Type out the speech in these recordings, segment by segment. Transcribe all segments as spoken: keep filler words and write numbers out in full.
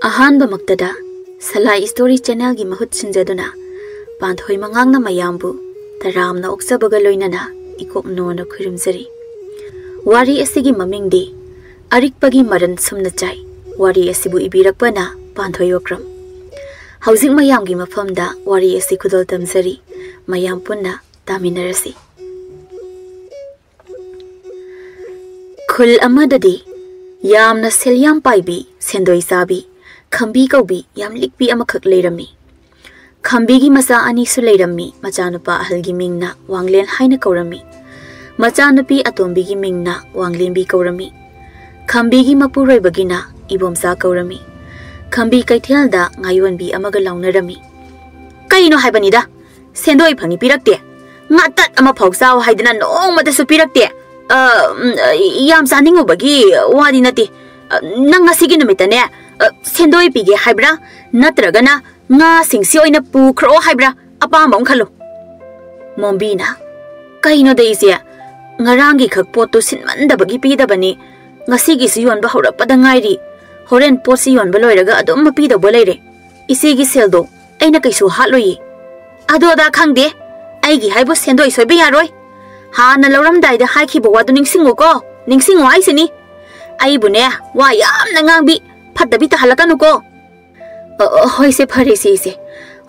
ꯑꯍꯥꯟꯕꯃꯛꯇꯗ ꯁꯂꯥꯏ story ꯆꯦꯅꯦꯜꯒꯤ ꯃꯍꯨꯠ ꯁꯤꯟꯖꯗꯨꯅ ꯄꯥꯟꯊꯣꯏ ꯃꯉꯥꯡꯅ ꯃꯌꯥꯝꯕꯨ ꯇꯔꯥꯝꯅ ꯑꯣꯛꯆꯕꯒ ꯂꯣꯏꯅꯅ ꯏꯀꯣꯛ ꯅꯣꯟꯅ ꯈꯨꯔꯨꯝꯖꯔꯤ꯫ ꯋꯥꯔꯤ ꯑꯁꯤꯒꯤ ꯃꯃꯤꯡꯗꯤ ꯑꯔꯤꯛꯄꯒꯤ ꯃꯔꯟ ꯁꯨꯝꯅ ꯆꯥꯏ꯫ ꯋꯥꯔꯤ ꯑꯁꯤꯕꯨ ꯏꯕꯤꯔꯛꯄꯅ ꯄꯥꯟꯊꯣꯏ ꯑꯣꯀ꯭ꯔꯝ꯫ ꯍꯧꯖꯤꯛ ꯃꯌꯥꯝꯒꯤ ꯃꯐꯝꯗ ꯋꯥꯔꯤ ꯑꯁꯤ ꯈꯨꯗꯣꯜ ꯇꯝꯖꯔꯤ꯫ ꯃꯌꯥꯝ ꯄꯨꯟꯅ ꯇꯥꯃꯤꯟꯅꯔꯁꯤ꯫ ꯈꯨꯜ ꯑꯃꯗꯗꯤ ꯌꯥꯝꯅ ꯁꯦꯜ ꯌꯥꯝ ꯄꯥꯏꯕꯤ, ꯁꯦꯟꯗꯣꯏ ꯆꯥꯕꯤ, ꯈꯝꯕꯤ ꯀꯧꯕꯤ ꯌꯥꯝ ꯂꯤꯛꯄꯤ ꯑꯃꯈꯛ ꯂꯩꯔꯝꯃꯤ꯫ ꯈꯝꯕꯤꯒꯤ ꯃꯆꯥ ꯑꯅꯤꯁꯨ ꯂꯩꯔꯝꯃꯤ꯫ ꯃꯆꯥꯅꯨꯄꯥ ꯑꯍꯜꯒꯤ ꯃꯤꯡꯅ ꯋꯥꯡꯂꯦꯟ ꯍꯥꯏꯅ ꯀꯧꯔꯝꯃꯤ꯫ ꯃꯆꯥꯅꯨꯄꯤ ꯑꯇꯣꯝꯕꯤꯒꯤ ꯃꯤꯡꯅ ꯋꯥꯡꯂꯦꯟꯕꯤ ꯀꯧꯔꯝꯃꯤ꯫ ꯈꯝꯕꯤꯒꯤ ꯃꯄꯨꯔꯣꯏꯕꯒꯤꯅ ꯏꯕꯣꯝꯆꯥ ꯀꯧꯔꯝꯃꯤ꯫ ꯈꯝꯕꯤ ꯀꯩꯊꯦꯜꯗ ꯉꯥꯌꯣꯟꯕꯤ ꯑꯃꯒ ꯂꯥꯎꯅꯔꯝꯃꯤ꯫ "ꯀꯩꯅꯣ ꯍꯥꯏꯕꯅꯤꯗ, ꯁꯦꯟꯗꯣꯏ ꯐꯪꯉꯤ ꯄꯤꯔꯛꯇꯦ꯫ ꯉꯥꯇꯠ ꯑꯃ ꯐꯥꯎ ꯆꯥꯎ ꯍꯥꯏꯗꯅ ꯅꯣꯡꯃꯇꯁꯨ ꯄꯤꯔꯛꯇꯦ꯫ ꯑ, ꯎꯝ, ꯑ, ꯌꯥꯝ ꯆꯥꯅꯤꯡꯉꯨꯕꯒꯤ ꯋꯥꯗꯤ ꯅꯠꯇꯦ꯫ ꯑ, ꯅꯪ ꯉꯁꯤꯒꯤ ꯅꯨꯃꯤꯠꯇꯅꯦ, ꯑ, ꯁꯦꯟꯗꯣꯏ ꯄꯤꯒꯦ ꯍꯥꯏꯕ꯭ꯔꯥ? ꯅꯠꯇ꯭ꯔꯒꯅ ꯉꯥꯁꯤꯡꯁꯤ ꯑꯣꯏꯅ ꯄꯨꯈ꯭ꯔꯣ ꯍꯥꯏꯕ꯭ꯔꯥ? ꯑꯄꯥꯝꯕ ꯑꯃ ꯈꯜꯂꯨ꯫" ꯃꯣꯝꯕꯤꯅ, "ꯀꯩꯅꯣꯗ ꯏꯆꯦ, ꯉꯔꯥꯡꯒꯤ ꯈꯛ ꯄꯣꯠꯇꯨ ꯁꯤꯟꯃꯟꯗꯕꯒꯤ ꯄꯤꯗꯕꯅꯤ꯫ ꯉꯁꯤꯒꯤꯁꯨ ꯌꯣꯟꯕ ꯍꯧꯔꯛꯄꯗ ꯉꯥꯏꯔꯤ꯫ ꯍꯣꯔꯦꯟ ꯄꯣꯠꯁꯤ ꯌꯣꯟꯕ ꯂꯣꯏꯔꯒ ꯑꯗꯨꯝ ꯄꯤꯗꯧꯕ ꯂꯩꯔꯦ꯫ ꯏꯆꯦꯒꯤ ꯁꯦꯜꯗꯣ ꯑꯩꯅ ꯀꯩꯁꯨ ꯍꯥꯠꯂꯣꯏꯌꯦ꯫" "ꯑꯗꯨ ꯑꯗꯥ ꯈꯪꯗꯦ꯫ ꯑꯩꯒꯤ ꯍꯥꯏꯕꯨ ꯁꯦꯟꯗꯣꯏ ꯁꯣꯏꯕ ꯌꯥꯔꯣꯏ꯫ ꯍꯥꯟꯅ ꯂꯧꯔꯝꯗꯥꯏꯗ ꯍꯥꯏꯈꯤꯕ ꯋꯥꯗꯨ ꯅꯤꯡꯁꯤꯡꯉꯨꯀꯣ꯫ ꯅꯤꯡꯁꯤꯡꯉꯨ ꯍꯥꯏꯁꯤꯅꯤ꯫ ꯑꯩꯕꯨꯅꯦ, ꯋꯥ ꯌꯥꯝꯅ ꯉꯥꯡꯕꯤ, ꯐꯠꯇꯕꯤ ꯇꯥꯍꯜꯂꯛꯀꯅꯨꯀꯣ꯫" "ꯑ, ꯑ, ꯍꯣꯏꯁꯦ, ꯐꯔꯦꯁꯦ ꯏꯆꯦ꯫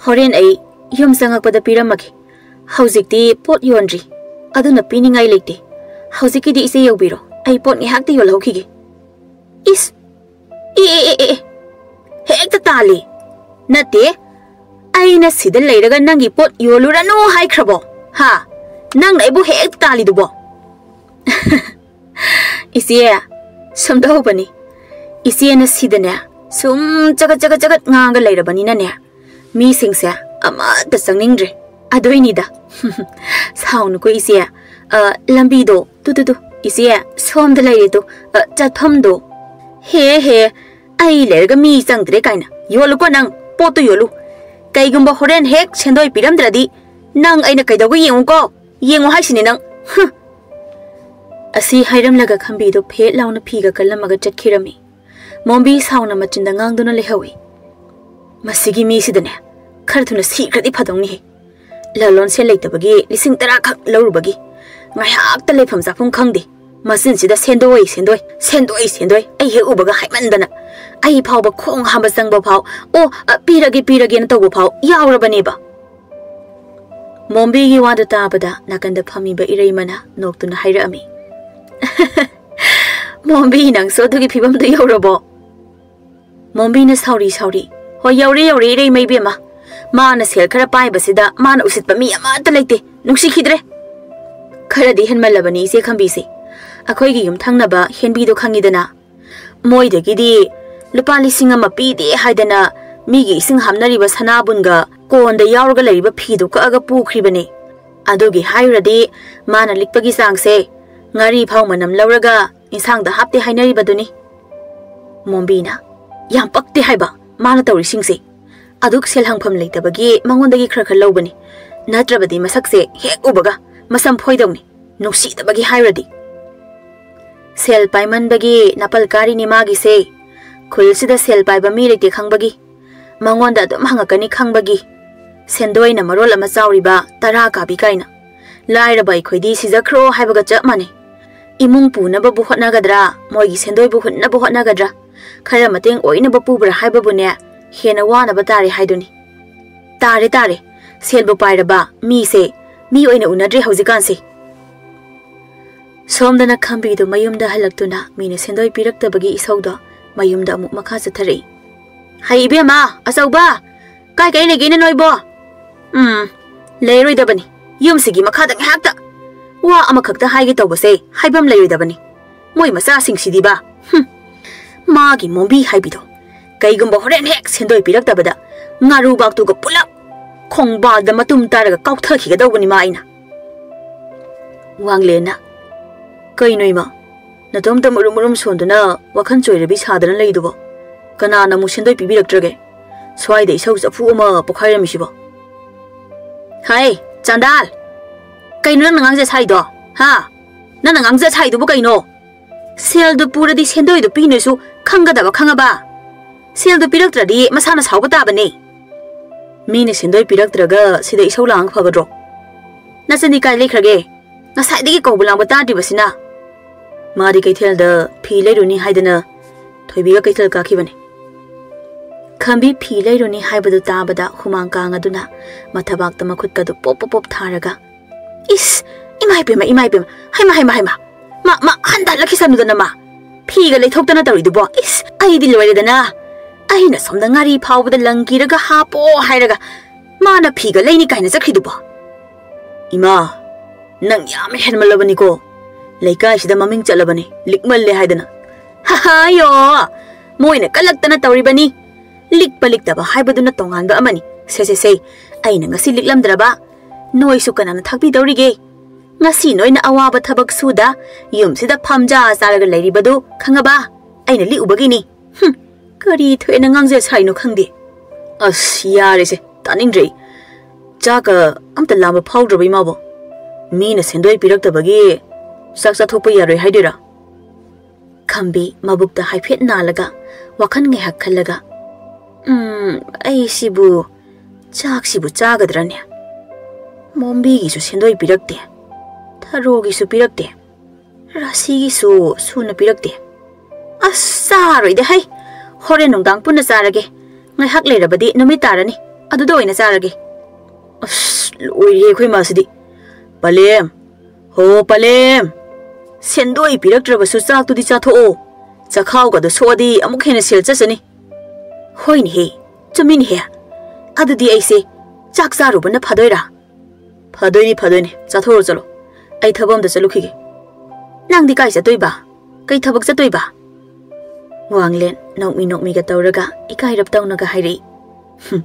ꯍꯣꯔꯦꯟ ꯑꯩ ꯌꯨꯝ ꯆꯪꯉꯛꯄꯗ ꯄꯤꯔꯝꯃꯒꯦ꯫ ꯍꯧꯖꯤꯛꯇꯤ ꯄꯣꯠ ꯌꯣꯟꯗ꯭ꯔꯤ꯫ ꯑꯗꯨꯅ ꯄꯤꯅꯤꯡꯉꯥꯏ ꯂꯩꯇꯦ꯫ ꯍꯧꯖꯤꯛꯀꯤꯗꯤ ꯏꯆꯦ ꯌꯧꯕꯤꯔꯣ꯫ ꯑꯩ ꯄꯣꯠ ꯉꯥꯏꯍꯥꯛꯇ ꯌꯣꯜꯍꯧꯈꯤꯒꯦ꯫" "ꯏꯁ! ꯑꯦ, ꯑꯦ, ꯑꯦ, ꯑꯦ, ꯍꯦꯛꯇ ꯇꯥꯜꯂꯤ꯫ ꯅꯠꯇꯦ, ꯑꯩꯅ ꯁꯤꯗ ꯂꯩꯔꯒ ꯅꯪꯒꯤ ꯄꯣꯠ ꯌꯣꯜꯂꯨꯔꯅꯨ ꯍꯥꯏꯈ꯭ꯔꯕꯣ? ꯍꯥ? ꯅꯪꯅ ꯑꯩꯕꯨ ꯍꯦꯛꯇ ꯇꯥꯜꯂꯤꯗꯨꯕꯣ?" "ꯏꯆꯦ, ꯁꯨꯝꯗꯧꯕꯅꯤ꯫ ꯏꯆꯦꯅ ꯁꯤꯗꯅꯦ, ꯁꯨꯝ ꯆꯒꯠ ꯆꯒꯠ ꯆꯒꯠ ꯉꯥꯡꯒ ꯂꯩꯔꯕꯅꯤꯅꯅꯦ, ꯃꯤꯁꯤꯡꯁꯦ ꯑꯃꯠꯇ ꯆꯪꯅꯤꯡꯗ꯭ꯔꯦ꯫ ꯑꯗꯨꯏꯅꯤꯗ꯫" "ꯁꯥꯎꯅꯨꯀꯣ ꯏꯆꯦ꯫ ꯑ, ꯂꯝꯕꯤꯗꯣ, ꯇꯨ, ꯇꯨ, ꯇꯨ, ꯏꯆꯦ, ꯁꯣꯝꯗ ꯂꯩꯔꯦ ꯇꯨ, ꯑ, ꯆꯠꯐꯝꯗꯣ꯫" "ꯍꯦ, ꯍꯦ, ꯑꯩ ꯂꯩꯔꯒ ꯃꯤ ꯆꯪꯗ꯭ꯔꯦ ꯀꯥꯏꯅ꯫ ꯌꯣꯜꯂꯨꯀꯣ ꯅꯪ, ꯄꯣꯠꯇꯨ ꯌꯣꯜꯂꯨ꯫ ꯀꯩꯒꯨꯝꯕ ꯍꯣꯔꯦꯟ ꯍꯦꯛ ꯁꯦꯟꯗꯣꯏ ꯄꯤꯔꯝꯗ꯭ꯔꯗꯤ ꯅꯪ ꯑꯩꯅ ꯀꯩꯗꯧꯒ ꯌꯦꯡꯉꯨꯀꯣ? ꯌꯦꯡꯉꯨ ꯍꯥꯏꯁꯤꯅꯤ ꯅꯪ꯫ ꯍꯨꯝ!" ꯑꯁꯤ ꯍꯥꯏꯔꯝꯂꯒ ꯈꯝꯕꯤꯗꯨ ꯐꯦꯠ ꯂꯥꯎꯅ ꯐꯤꯒ ꯀꯜꯂꯝꯃꯒ ꯆꯠꯈꯤꯔꯝꯃꯤ꯫ ꯃꯣꯝꯕꯤ ꯁꯥꯎꯅ ꯃꯆꯤꯟꯗ ꯉꯥꯡꯗꯨꯅ ꯂꯩꯍꯧꯏ꯫ "ꯃꯁꯤꯒꯤ ꯃꯤꯁꯤꯗꯅꯦ, ꯈꯔ ꯊꯨꯅ ꯁꯤꯈ꯭ꯔꯗꯤ ꯐꯗꯧꯅꯤꯍꯦ꯫ ꯂꯂꯣꯟꯁꯦꯜ ꯂꯩꯇꯕꯒꯤ ꯂꯤꯁꯤꯡ ꯇꯔꯥ ꯈꯛ ꯂꯧꯔꯨꯕꯒꯤ ꯉꯥꯏꯍꯥꯛꯇ ꯂꯩꯐꯝ ꯆꯥꯐꯝ ꯈꯪꯗꯦ꯫ ꯃꯆꯤꯟꯁꯤꯗ ꯁꯦꯟꯗꯣꯏ, ꯁꯦꯟꯗꯣꯏ, ꯁꯦꯟꯗꯣꯏ, ꯁꯦꯟꯗꯣꯏ, ꯑꯩ ꯍꯦꯛ ꯎꯕꯒ ꯍꯥꯏꯃꯟꯗꯅ ꯑꯩ ꯐꯥꯎꯕ ꯈꯣꯡ ꯍꯥꯝꯕ ꯆꯪꯕ ꯐꯥꯎ, ꯑꯣ, ꯑ, ꯄꯤꯔꯒꯦ, ꯄꯤꯔꯒꯦꯅ ꯇꯧꯕ ꯐꯥꯎ ꯌꯥꯎꯔꯕꯅꯦꯕ"꯫ ꯃꯣꯝꯕꯤꯒꯤ ꯋꯥꯗꯨ ꯇꯥꯕꯗ ꯅꯥꯀꯟꯗ ꯐꯝꯃꯤꯕ ꯏꯔꯩꯃꯅ ꯅꯣꯛꯇꯨꯅ ꯍꯥꯏꯔꯛꯑꯝꯃꯤ꯫ "ꯃꯣꯝꯕꯤ, ꯅꯪꯁꯨ ꯑꯗꯨꯒꯤ ꯐꯤꯕꯝꯗꯨ ꯌꯧꯔꯕꯣ?" ꯃꯣꯝꯕꯤꯅ ꯁꯥꯎꯔꯤ ꯁꯥꯎꯔꯤ, "ꯍꯣꯏ, ꯌꯧꯔꯦ, ꯌꯧꯔꯦ, ꯏꯔꯩꯃ ꯏꯕꯦꯝꯃ꯫ ꯃꯥꯅ ꯁꯦꯜ ꯈꯔ ꯄꯥꯏꯕꯁꯤꯗ ꯃꯥꯅ ꯎꯁꯤꯠꯄ ꯃꯤ ꯑꯃꯠꯇ ꯂꯩꯇꯦ, ꯅꯨꯡꯁꯤꯈꯤꯗ꯭ꯔꯦ꯫ ꯈꯔꯗꯤ ꯍꯦꯟꯃꯜꯂꯕꯅꯤ, ꯏꯆꯦ ꯈꯝꯕꯤꯁꯦ꯫ ꯑꯩꯈꯣꯏꯒꯤ ꯌꯨꯝꯊꯪꯅꯕ ꯍꯦꯟꯕꯤꯗꯣ ꯈꯪꯉꯤꯗꯅ? ꯃꯣꯏꯗꯒꯤꯗꯤ ꯂꯨꯄꯥ ꯂꯤꯁꯤꯡ ꯑꯃ ꯄꯤꯗꯦ ꯍꯥꯏꯗꯅ ꯃꯤꯒꯤ ꯏꯁꯤꯡ ꯍꯥꯞꯅꯔꯤꯕ ꯁꯅꯥꯕꯨꯟꯒ ꯀꯣꯟꯗ ꯌꯥꯎꯔꯒ ꯂꯩꯔꯤꯕ ꯐꯤꯗꯨ ꯀꯛꯑꯒ ꯄꯨꯈ꯭ꯔꯤꯕꯅꯦ꯫ ꯑꯗꯨꯒꯤ ꯍꯥꯏꯔꯨꯔꯗꯤ ꯃꯥꯅ ꯂꯤꯛꯄꯒꯤ ꯆꯥꯡꯁꯦ ꯉꯥꯔꯤ ꯐꯥꯎ ꯃꯅꯝ ꯂꯧꯔꯒ ꯏꯟꯁꯥꯡꯗ ꯍꯥꯞꯇꯦ ꯍꯥꯏꯅꯔꯤꯕꯗꯨꯅꯤ"꯫ ꯃꯣꯝꯕꯤꯅ, "ꯌꯥꯝ ꯄꯛꯇꯦ ꯍꯥꯏꯕ ꯃꯥꯅ ꯇꯧꯔꯤꯁꯤꯡꯁꯦ꯫ ꯑꯗꯨꯛ ꯁꯦꯜ ꯍꯪꯐꯝ ꯂꯩꯇꯕꯒꯤ ꯃꯉꯣꯟꯗꯒꯤ ꯈꯔ ꯈꯔ ꯂꯧꯕꯅꯤ, ꯅꯠꯇ꯭ꯔꯕꯗꯤ ꯃꯁꯛꯁꯦ ꯍꯦꯛ ꯎꯕꯒ ꯃꯁꯝ ꯐꯣꯏꯗꯧꯅꯤ, ꯅꯨꯡꯁꯤꯗꯕꯒꯤ ꯍꯥꯏꯔꯨꯔꯗꯤ꯫ ꯁꯦꯜ ꯄꯥꯏꯃꯟꯕꯒꯤ ꯅꯥꯄꯜ ꯀꯥꯔꯤꯅꯤ ꯃꯥꯒꯤꯁꯦ꯫ ꯈꯨꯜꯁꯤꯗ ꯁꯦꯜ ꯄꯥꯏꯕ ꯃꯤ ꯂꯩꯇꯦ ꯈꯪꯕꯒꯤ, ꯃꯉꯣꯟꯗ ꯑꯗꯨꯝ ꯍꯪꯉꯛꯀꯅꯤ ꯈꯪꯕꯒꯤ꯫ ꯁꯦꯟꯗꯣꯏꯅ ꯃꯔꯣꯜ ꯑꯃ ꯆꯥꯎꯔꯤꯕ, ꯇꯔꯥ ꯀꯥꯕꯤ ꯀꯥꯏꯅ꯫ ꯂꯥꯏꯔꯕ ꯑꯩꯈꯣꯏꯗꯤ ꯁꯤꯖꯈ꯭ꯔꯣ ꯍꯥꯏꯕꯒ ꯆꯞ ꯃꯥꯟꯅꯩ꯫ ꯏꯃꯨꯡ ꯄꯨꯅꯕꯕꯨ ꯍꯣꯠꯅꯒꯗ꯭ꯔꯥ, ꯃꯣꯏꯒꯤ ꯁꯦꯟꯗꯣꯏꯕꯨ ꯍꯨꯟꯅꯕ ꯍꯣꯠꯅꯒꯗ꯭ꯔꯥ? ꯈꯔ ꯃꯇꯦꯡ ꯑꯣꯏꯅꯕ ꯄꯨꯕ꯭ꯔꯥ ꯍꯥꯏꯕꯕꯨꯅꯦ, ꯍꯦꯟꯅ ꯋꯥꯅꯕ ꯇꯥꯔꯦ ꯍꯥꯏꯗꯨꯅꯤ꯫ ꯇꯥꯔꯦ, ꯇꯥꯔꯦ꯫ ꯁꯦꯜꯕꯨ ꯄꯥꯏꯔꯕ ꯃꯤꯁꯦ ꯃꯤ ꯑꯣꯏꯅ ꯎꯅꯗ꯭ꯔꯦ ꯍꯧꯖꯤꯛꯀꯥꯟꯁꯦ꯫ ꯁꯣꯝꯗꯅ ꯈꯝꯕꯤꯗꯨ ꯃꯌꯨꯝꯗ ꯍꯜꯂꯛꯇꯨꯅ ꯃꯤꯅ ꯁꯦꯟꯗꯣꯏ ꯄꯤꯔꯛꯇꯕꯒꯤ ꯏꯁꯧꯗꯣ ꯃꯌꯨꯝꯗ ꯑꯃꯨꯛ ꯃꯈꯥ ꯆꯠꯊꯔꯛꯏ꯫ "ꯍꯩ ꯏꯕꯦꯝꯃ, ꯑꯆꯧꯕ, ꯀꯥꯏ ꯀꯥꯏ ꯂꯩꯒꯦꯅꯦ ꯅꯣꯏꯕꯣ? ꯎꯝ, ꯂꯩꯔꯣꯏꯗꯕꯅꯤ꯫ ꯌꯨꯝꯁꯤꯒꯤ ꯃꯈꯥꯗ ꯉꯥꯏꯍꯥꯛꯇ ꯋꯥ ꯑꯃꯈꯛꯇ ꯍꯥꯏꯒꯦ ꯇꯧꯕꯁꯦ ꯍꯥꯏꯐꯝ ꯂꯩꯔꯣꯏꯗꯕꯅꯤ꯫ ꯃꯣꯏ ꯃꯆꯥꯁꯤꯡꯁꯤꯗꯤꯕ꯫ ꯍꯨꯝ, ꯃꯥꯒꯤ ꯃꯣꯝꯕꯤ ꯍꯥꯏꯕꯤꯗꯣ꯫ ꯀꯩꯒꯨꯝꯕ ꯍꯣꯔꯦꯟ ꯍꯦꯛ ꯁꯦꯟꯗꯣꯏ ꯄꯤꯔꯛꯇꯕꯗ ꯉꯥꯔꯨꯕꯥꯛꯇꯨꯒ ꯄꯨꯂꯞ ꯈꯣꯡꯕꯥꯜꯗ ꯃꯇꯨꯝ ꯇꯥꯔꯒ ꯀꯥꯎꯊꯈꯤꯒꯗꯧꯕꯅꯤ ꯃꯥ ꯑꯩꯅ"꯫ ꯋꯥꯡꯂꯦꯟꯅ, "ꯀꯩꯅꯣ ꯏꯃꯥ? ꯅꯇꯣꯝꯇ ꯃꯨꯔꯨꯝ ꯃꯨꯔꯨꯝ ꯁꯣꯟꯗꯨꯅ ꯋꯥꯈꯜ ꯆꯣꯏꯔꯕꯤ ꯁꯥꯗꯅ ꯂꯩꯗꯨꯕꯣ? ꯀꯅꯥꯅ ꯑꯃꯨꯛ ꯁꯦꯟꯗꯣꯏ ꯄꯤꯕꯤꯔꯛꯇ꯭ꯔꯒꯦ? ꯁ꯭ꯋꯥꯏꯗ ꯏꯁꯧ ꯆꯐꯨ ꯑꯃ ꯄꯣꯈꯥꯏꯔꯝꯃꯤꯁꯤꯕꯣ?" "ꯍꯥꯏ, ꯆꯥꯟꯗꯥꯜ! ꯀꯩꯅꯣ ꯅꯪꯅ ꯉꯥꯡꯖ ꯁꯥꯏꯗꯣ? ꯍꯥ? ꯅꯪꯅ ꯉꯥꯡꯖ ꯁꯥꯏꯗꯨꯕꯨ ꯀꯩꯅꯣ?" ꯁꯦꯜꯗꯨ ꯄꯨꯔꯗꯤ ꯁꯦꯟꯗꯣꯏꯗꯨ ꯄꯤꯅꯦꯁꯨ ꯈꯪꯒꯗꯕ, ꯈꯪꯉꯕ? ꯁꯦꯜꯗꯨ ꯄꯤꯔꯛꯇ꯭ꯔꯗꯤ ꯃꯁꯥꯅ ꯁꯥꯎꯕ ꯇꯥꯕꯅꯦ꯫ ꯃꯤꯅ ꯁꯦꯟꯗꯣꯏ ꯄꯤꯔꯛꯇ꯭ꯔꯒ ꯁꯤꯗ ꯏꯁꯧ ꯂꯥꯡ ꯐꯒꯗ꯭ꯔꯣ? ꯅꯆꯟꯗꯤ ꯀꯥꯏ ꯂꯩꯈ꯭ꯔꯒꯦ? ꯉꯁꯥꯏꯗꯒꯤ ꯀꯧꯕ ꯂꯥꯡꯕ ꯇꯥꯗ꯭ꯔꯤꯕꯁꯤꯅ꯫ ꯃꯥꯗꯤ ꯀꯩꯊꯦꯜꯗ ꯐꯤ ꯂꯩꯔꯨꯅꯤ ꯍꯥꯏꯗꯅ ꯊꯣꯏꯕꯤꯒ ꯀꯩꯊꯦꯜ ꯀꯥꯈꯤꯕꯅꯦ꯫ ꯈꯝꯕꯤ ꯐꯤ ꯂꯩꯔꯨꯅꯤ ꯍꯥꯏꯕꯗꯨ ꯇꯥꯕꯗ ꯍꯨꯃꯥꯡ ꯀꯥꯡ ꯑꯗꯨꯅ ꯃꯊꯕꯥꯛꯇ ꯃꯈꯨꯠꯀꯗꯨ ꯄꯣꯞ ꯄꯣꯞ ꯄꯣꯞ ꯊꯥꯔꯒ, "ꯏꯁ, ꯏꯃꯥ ꯏꯄꯦꯝꯃ, ꯏꯃꯥ ꯏꯄꯦꯝꯃ, ꯍꯩꯃ, ꯍꯩꯃ, ꯍꯩꯃ, ꯃꯥ, ꯃꯥ ꯍꯟꯊꯍꯜꯂꯛꯈꯤꯁꯅꯨꯗꯅ ꯃꯥ꯫ ꯐꯤꯒ ꯂꯩꯊꯣꯛꯇꯅ ꯇꯧꯔꯤꯗꯨꯕꯣ, ꯏꯁ, ꯑꯩꯗꯤ ꯂꯣꯏꯔꯦꯗꯅ꯫ ꯑꯩꯅ ꯁꯣꯝꯗ ꯉꯥꯔꯤ ꯐꯥꯎꯕꯗ ꯂꯪ ꯀꯤꯔꯒ ꯍꯥꯞꯄꯣ ꯍꯥꯏꯔꯒ ꯃꯥꯅ ꯐꯤꯒ ꯂꯩꯅꯤ ꯀꯥꯏꯅ ꯆꯠꯈ꯭ꯔꯤꯗꯨꯕꯣ꯫ ꯏꯃꯥ, ꯅꯪ ꯌꯥꯝ ꯍꯦꯟꯃꯜꯂꯕꯅꯤꯀꯣ꯫ ꯂꯩꯀꯥꯏꯁꯤꯗ ꯃꯃꯤꯡ ꯆꯠꯂꯕꯅꯤ, ꯂꯤꯛꯃꯜꯂꯦ ꯍꯥꯏꯗꯅ꯫ ꯍꯥꯍꯥꯌꯣ, ꯃꯣꯏꯅ ꯀꯜꯂꯛꯇꯅ ꯇꯧꯔꯤꯕꯅꯤ꯫ ꯂꯤꯛꯄ ꯂꯤꯛꯇꯕ ꯍꯥꯏꯕꯗꯨꯅ ꯇꯣꯉꯥꯟꯕ ꯑꯃꯅꯤ꯫ ꯁꯦ, ꯁꯦ, ꯁꯦ, ꯑꯩꯅ ꯉꯁꯤ ꯂꯤꯛꯂꯝꯗ꯭ꯔꯕ? ꯅꯣꯏꯁꯨ ꯀꯅꯥꯅ ꯊꯥꯛꯄꯤꯗꯧꯔꯤꯒꯦ? ꯉꯁꯤ ꯅꯣꯏꯅ ꯑꯋꯥꯕ ꯊꯕꯛ ꯁꯨꯗ ꯌꯨꯝꯁꯤꯗ ꯐꯝꯖꯥ ꯆꯥꯔꯒ ꯂꯩꯔꯤꯕꯗꯨ ꯈꯪꯉꯕ? ꯑꯩꯅ ꯂꯤꯛꯎꯕꯒꯤꯅꯤ꯫ ꯍꯨꯝ, ꯀꯔꯤ ꯊꯣꯛꯑꯦꯅ ꯉꯥꯡꯖ ꯁꯥꯏꯅꯣ ꯈꯪꯗꯦ꯫ ꯑꯁ, ꯌꯥꯔꯦꯁꯦ, ꯇꯥꯅꯤꯡꯗ꯭ꯔꯦ ꯑꯩ꯫ ꯆꯥꯛꯀ ꯑꯝꯇ ꯂꯥꯝꯕ ꯐꯥꯎꯗ꯭ꯔꯕ ꯏꯃꯥꯕꯣ? ꯃꯤꯅ ꯁꯦꯟꯗꯣꯏ ꯄꯤꯔꯛꯇꯕꯒꯤ ꯆꯥꯛ ꯆꯥꯊꯣꯛꯄ ꯌꯥꯔꯣꯏ ꯍꯥꯏꯗꯣꯏꯔꯥ? ꯈꯝꯕꯤ ꯃꯕꯨꯛꯇ ꯍꯥꯏꯐꯦꯠ ꯅꯥꯜꯂꯒ ꯋꯥꯈꯜ ꯉꯥꯏꯍꯥꯛ ꯈꯜꯂꯒ, "ꯎꯝ, ꯑꯩꯁꯤꯕꯨ, ꯆꯥꯛꯁꯤꯕꯨ ꯆꯥꯒꯗ꯭ꯔꯅꯦ? ꯃꯣꯝꯕꯤꯒꯤꯁꯨ ꯁꯦꯟꯗꯣꯏ ꯄꯤꯔꯛꯇꯦ, ꯊꯔꯣꯒꯤꯁꯨ ꯄꯤꯔꯛꯇꯦ, ꯔꯥꯁꯤꯒꯤꯁꯨ ꯁꯨꯅ ꯄꯤꯔꯛꯇꯦ꯫ ꯑꯁ, ꯆꯥꯔꯣꯏꯗ ꯍꯩ꯫ ꯍꯣꯔꯦꯟ ꯅꯨꯡꯗꯥꯡ ꯄꯨꯟꯅ ꯆꯥꯔꯒꯦ꯫ ꯉꯥꯏꯍꯥꯛ ꯂꯩꯔꯕꯗꯤ ꯅꯨꯃꯤꯠ ꯇꯥꯔꯅꯤ꯫ ꯑꯗꯨꯗ ꯑꯣꯏꯅ ꯆꯥꯔꯒꯦ꯫ ꯑꯁ, ꯂꯣꯏꯔꯦ ꯑꯩꯈꯣꯏ ꯃꯥꯁꯤꯗꯤ꯫ ꯄꯂꯦꯝ, ꯍꯣ ꯄꯂꯦꯝ, ꯁꯦꯟꯗꯣꯏ ꯄꯤꯔꯛꯇ꯭ꯔꯕꯁꯨ ꯆꯥꯛꯇꯨꯗꯤ ꯆꯥꯊꯣꯛꯑꯣ꯫ ꯆꯈꯥꯎꯒꯗꯣ ꯁꯣꯛꯑꯗꯤ ꯑꯃꯨꯛ ꯍꯦꯟꯅ ꯁꯦꯜ ꯆꯠꯆꯅꯤ꯫ ꯍꯣꯏꯅꯦꯍꯦ, ꯆꯨꯝꯃꯤꯅꯦꯍꯦ꯫ ꯑꯗꯨꯗꯤ ꯑꯩꯁꯦ ꯆꯥꯛ ꯆꯥꯔꯨꯕꯅ ꯐꯗꯣꯏꯔꯥ?" "ꯐꯗꯣꯏꯅꯤ, ꯐꯗꯣꯏꯅꯤ꯫ ꯆꯥꯊꯣꯛꯎꯔꯣ ꯆꯠꯂꯣ꯫ ꯑꯩ ꯊꯕꯛ ꯑꯝꯇ ꯆꯠꯂꯨꯈꯤꯒꯦ꯫" "ꯅꯪꯗꯤ ꯀꯥꯏ ꯆꯠꯇꯣꯏꯕ? ꯀꯩ ꯊꯕꯛ ꯆꯠꯇꯣꯏꯕ?" ꯋꯥꯡꯂꯦꯟ ꯅꯣꯛꯃꯤ ꯅꯣꯛꯃꯤꯒ ꯇꯧꯔꯒ ꯏꯀꯥꯏꯔꯞ ꯇꯧꯅꯒ ꯍꯥꯏꯔꯛꯏ꯫ "ꯍꯨꯝ,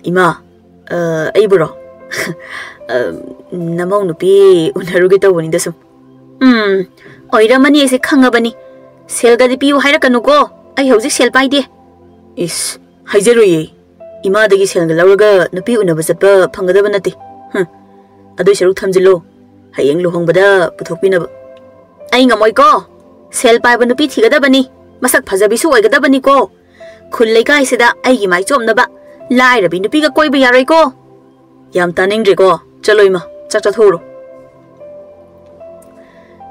ꯏꯃꯥ, ꯑ, ꯑꯩꯕꯨꯔꯣ? ꯑ, ꯅꯃꯧ ꯅꯨꯄꯤ ꯎꯅꯔꯨꯒꯦ ꯇꯧꯕꯅꯤꯗ ꯁꯨꯝ꯫" "ꯎꯝ, ꯑꯣꯏꯔꯝꯃꯅꯤ, ꯑꯩꯁꯦ ꯈꯪꯉꯕꯅꯤ꯫ ꯁꯦꯜꯒꯗꯤ ꯄꯤꯌꯨ ꯍꯥꯏꯔꯛꯀꯅꯨꯀꯣ, ꯑꯩ ꯍꯧꯖꯤꯛ ꯁꯦꯜ ꯄꯥꯏꯗꯦ꯫" "ꯏꯁ, ꯍꯥꯏꯖꯔꯣꯏꯌꯦ꯫ ꯏꯃꯥꯗꯒꯤ ꯁꯦꯜꯒ ꯂꯧꯔꯒ ꯅꯨꯄꯤ ꯎꯅꯕ ꯆꯠꯄ ꯐꯪꯒꯗꯕ ꯅꯠꯇꯦ꯫ ꯍꯨꯝ, ꯑꯗꯨꯏ ꯁꯔꯨꯛ ꯊꯝꯖꯤꯜꯂꯣ, ꯍꯌꯦꯡ ꯂꯨꯍꯣꯡꯕꯗ ꯄꯨꯊꯣꯛꯄꯤꯅꯕ꯫" "ꯑꯩ ꯉꯝꯃꯣꯏꯀꯣ, ꯁꯦꯜ ꯄꯥꯏꯕ ꯅꯨꯄꯤ ꯊꯤꯒꯗꯕꯅꯤ, ꯃꯁꯛ ꯐꯖꯕꯤꯁꯨ ꯑꯣꯏꯒꯗꯕꯅꯤꯀꯣ꯫ ꯈꯨꯜ ꯂꯩꯀꯥꯏꯁꯤꯗ ꯑꯩꯒꯤ ꯃꯥꯏ ꯆꯣꯞꯅꯕ ꯂꯥꯏꯔꯕꯤ ꯅꯨꯄꯤꯒ ꯀꯣꯏꯕ ꯌꯥꯔꯣꯏꯀꯣ꯫ ꯌꯥꯝ ꯇꯥꯅꯤꯡꯗ꯭ꯔꯦꯀꯣ, ꯆꯠꯂꯣ ꯏꯃꯥ, ꯆꯥꯛ ꯆꯥꯊꯣꯛꯎꯔꯣ꯫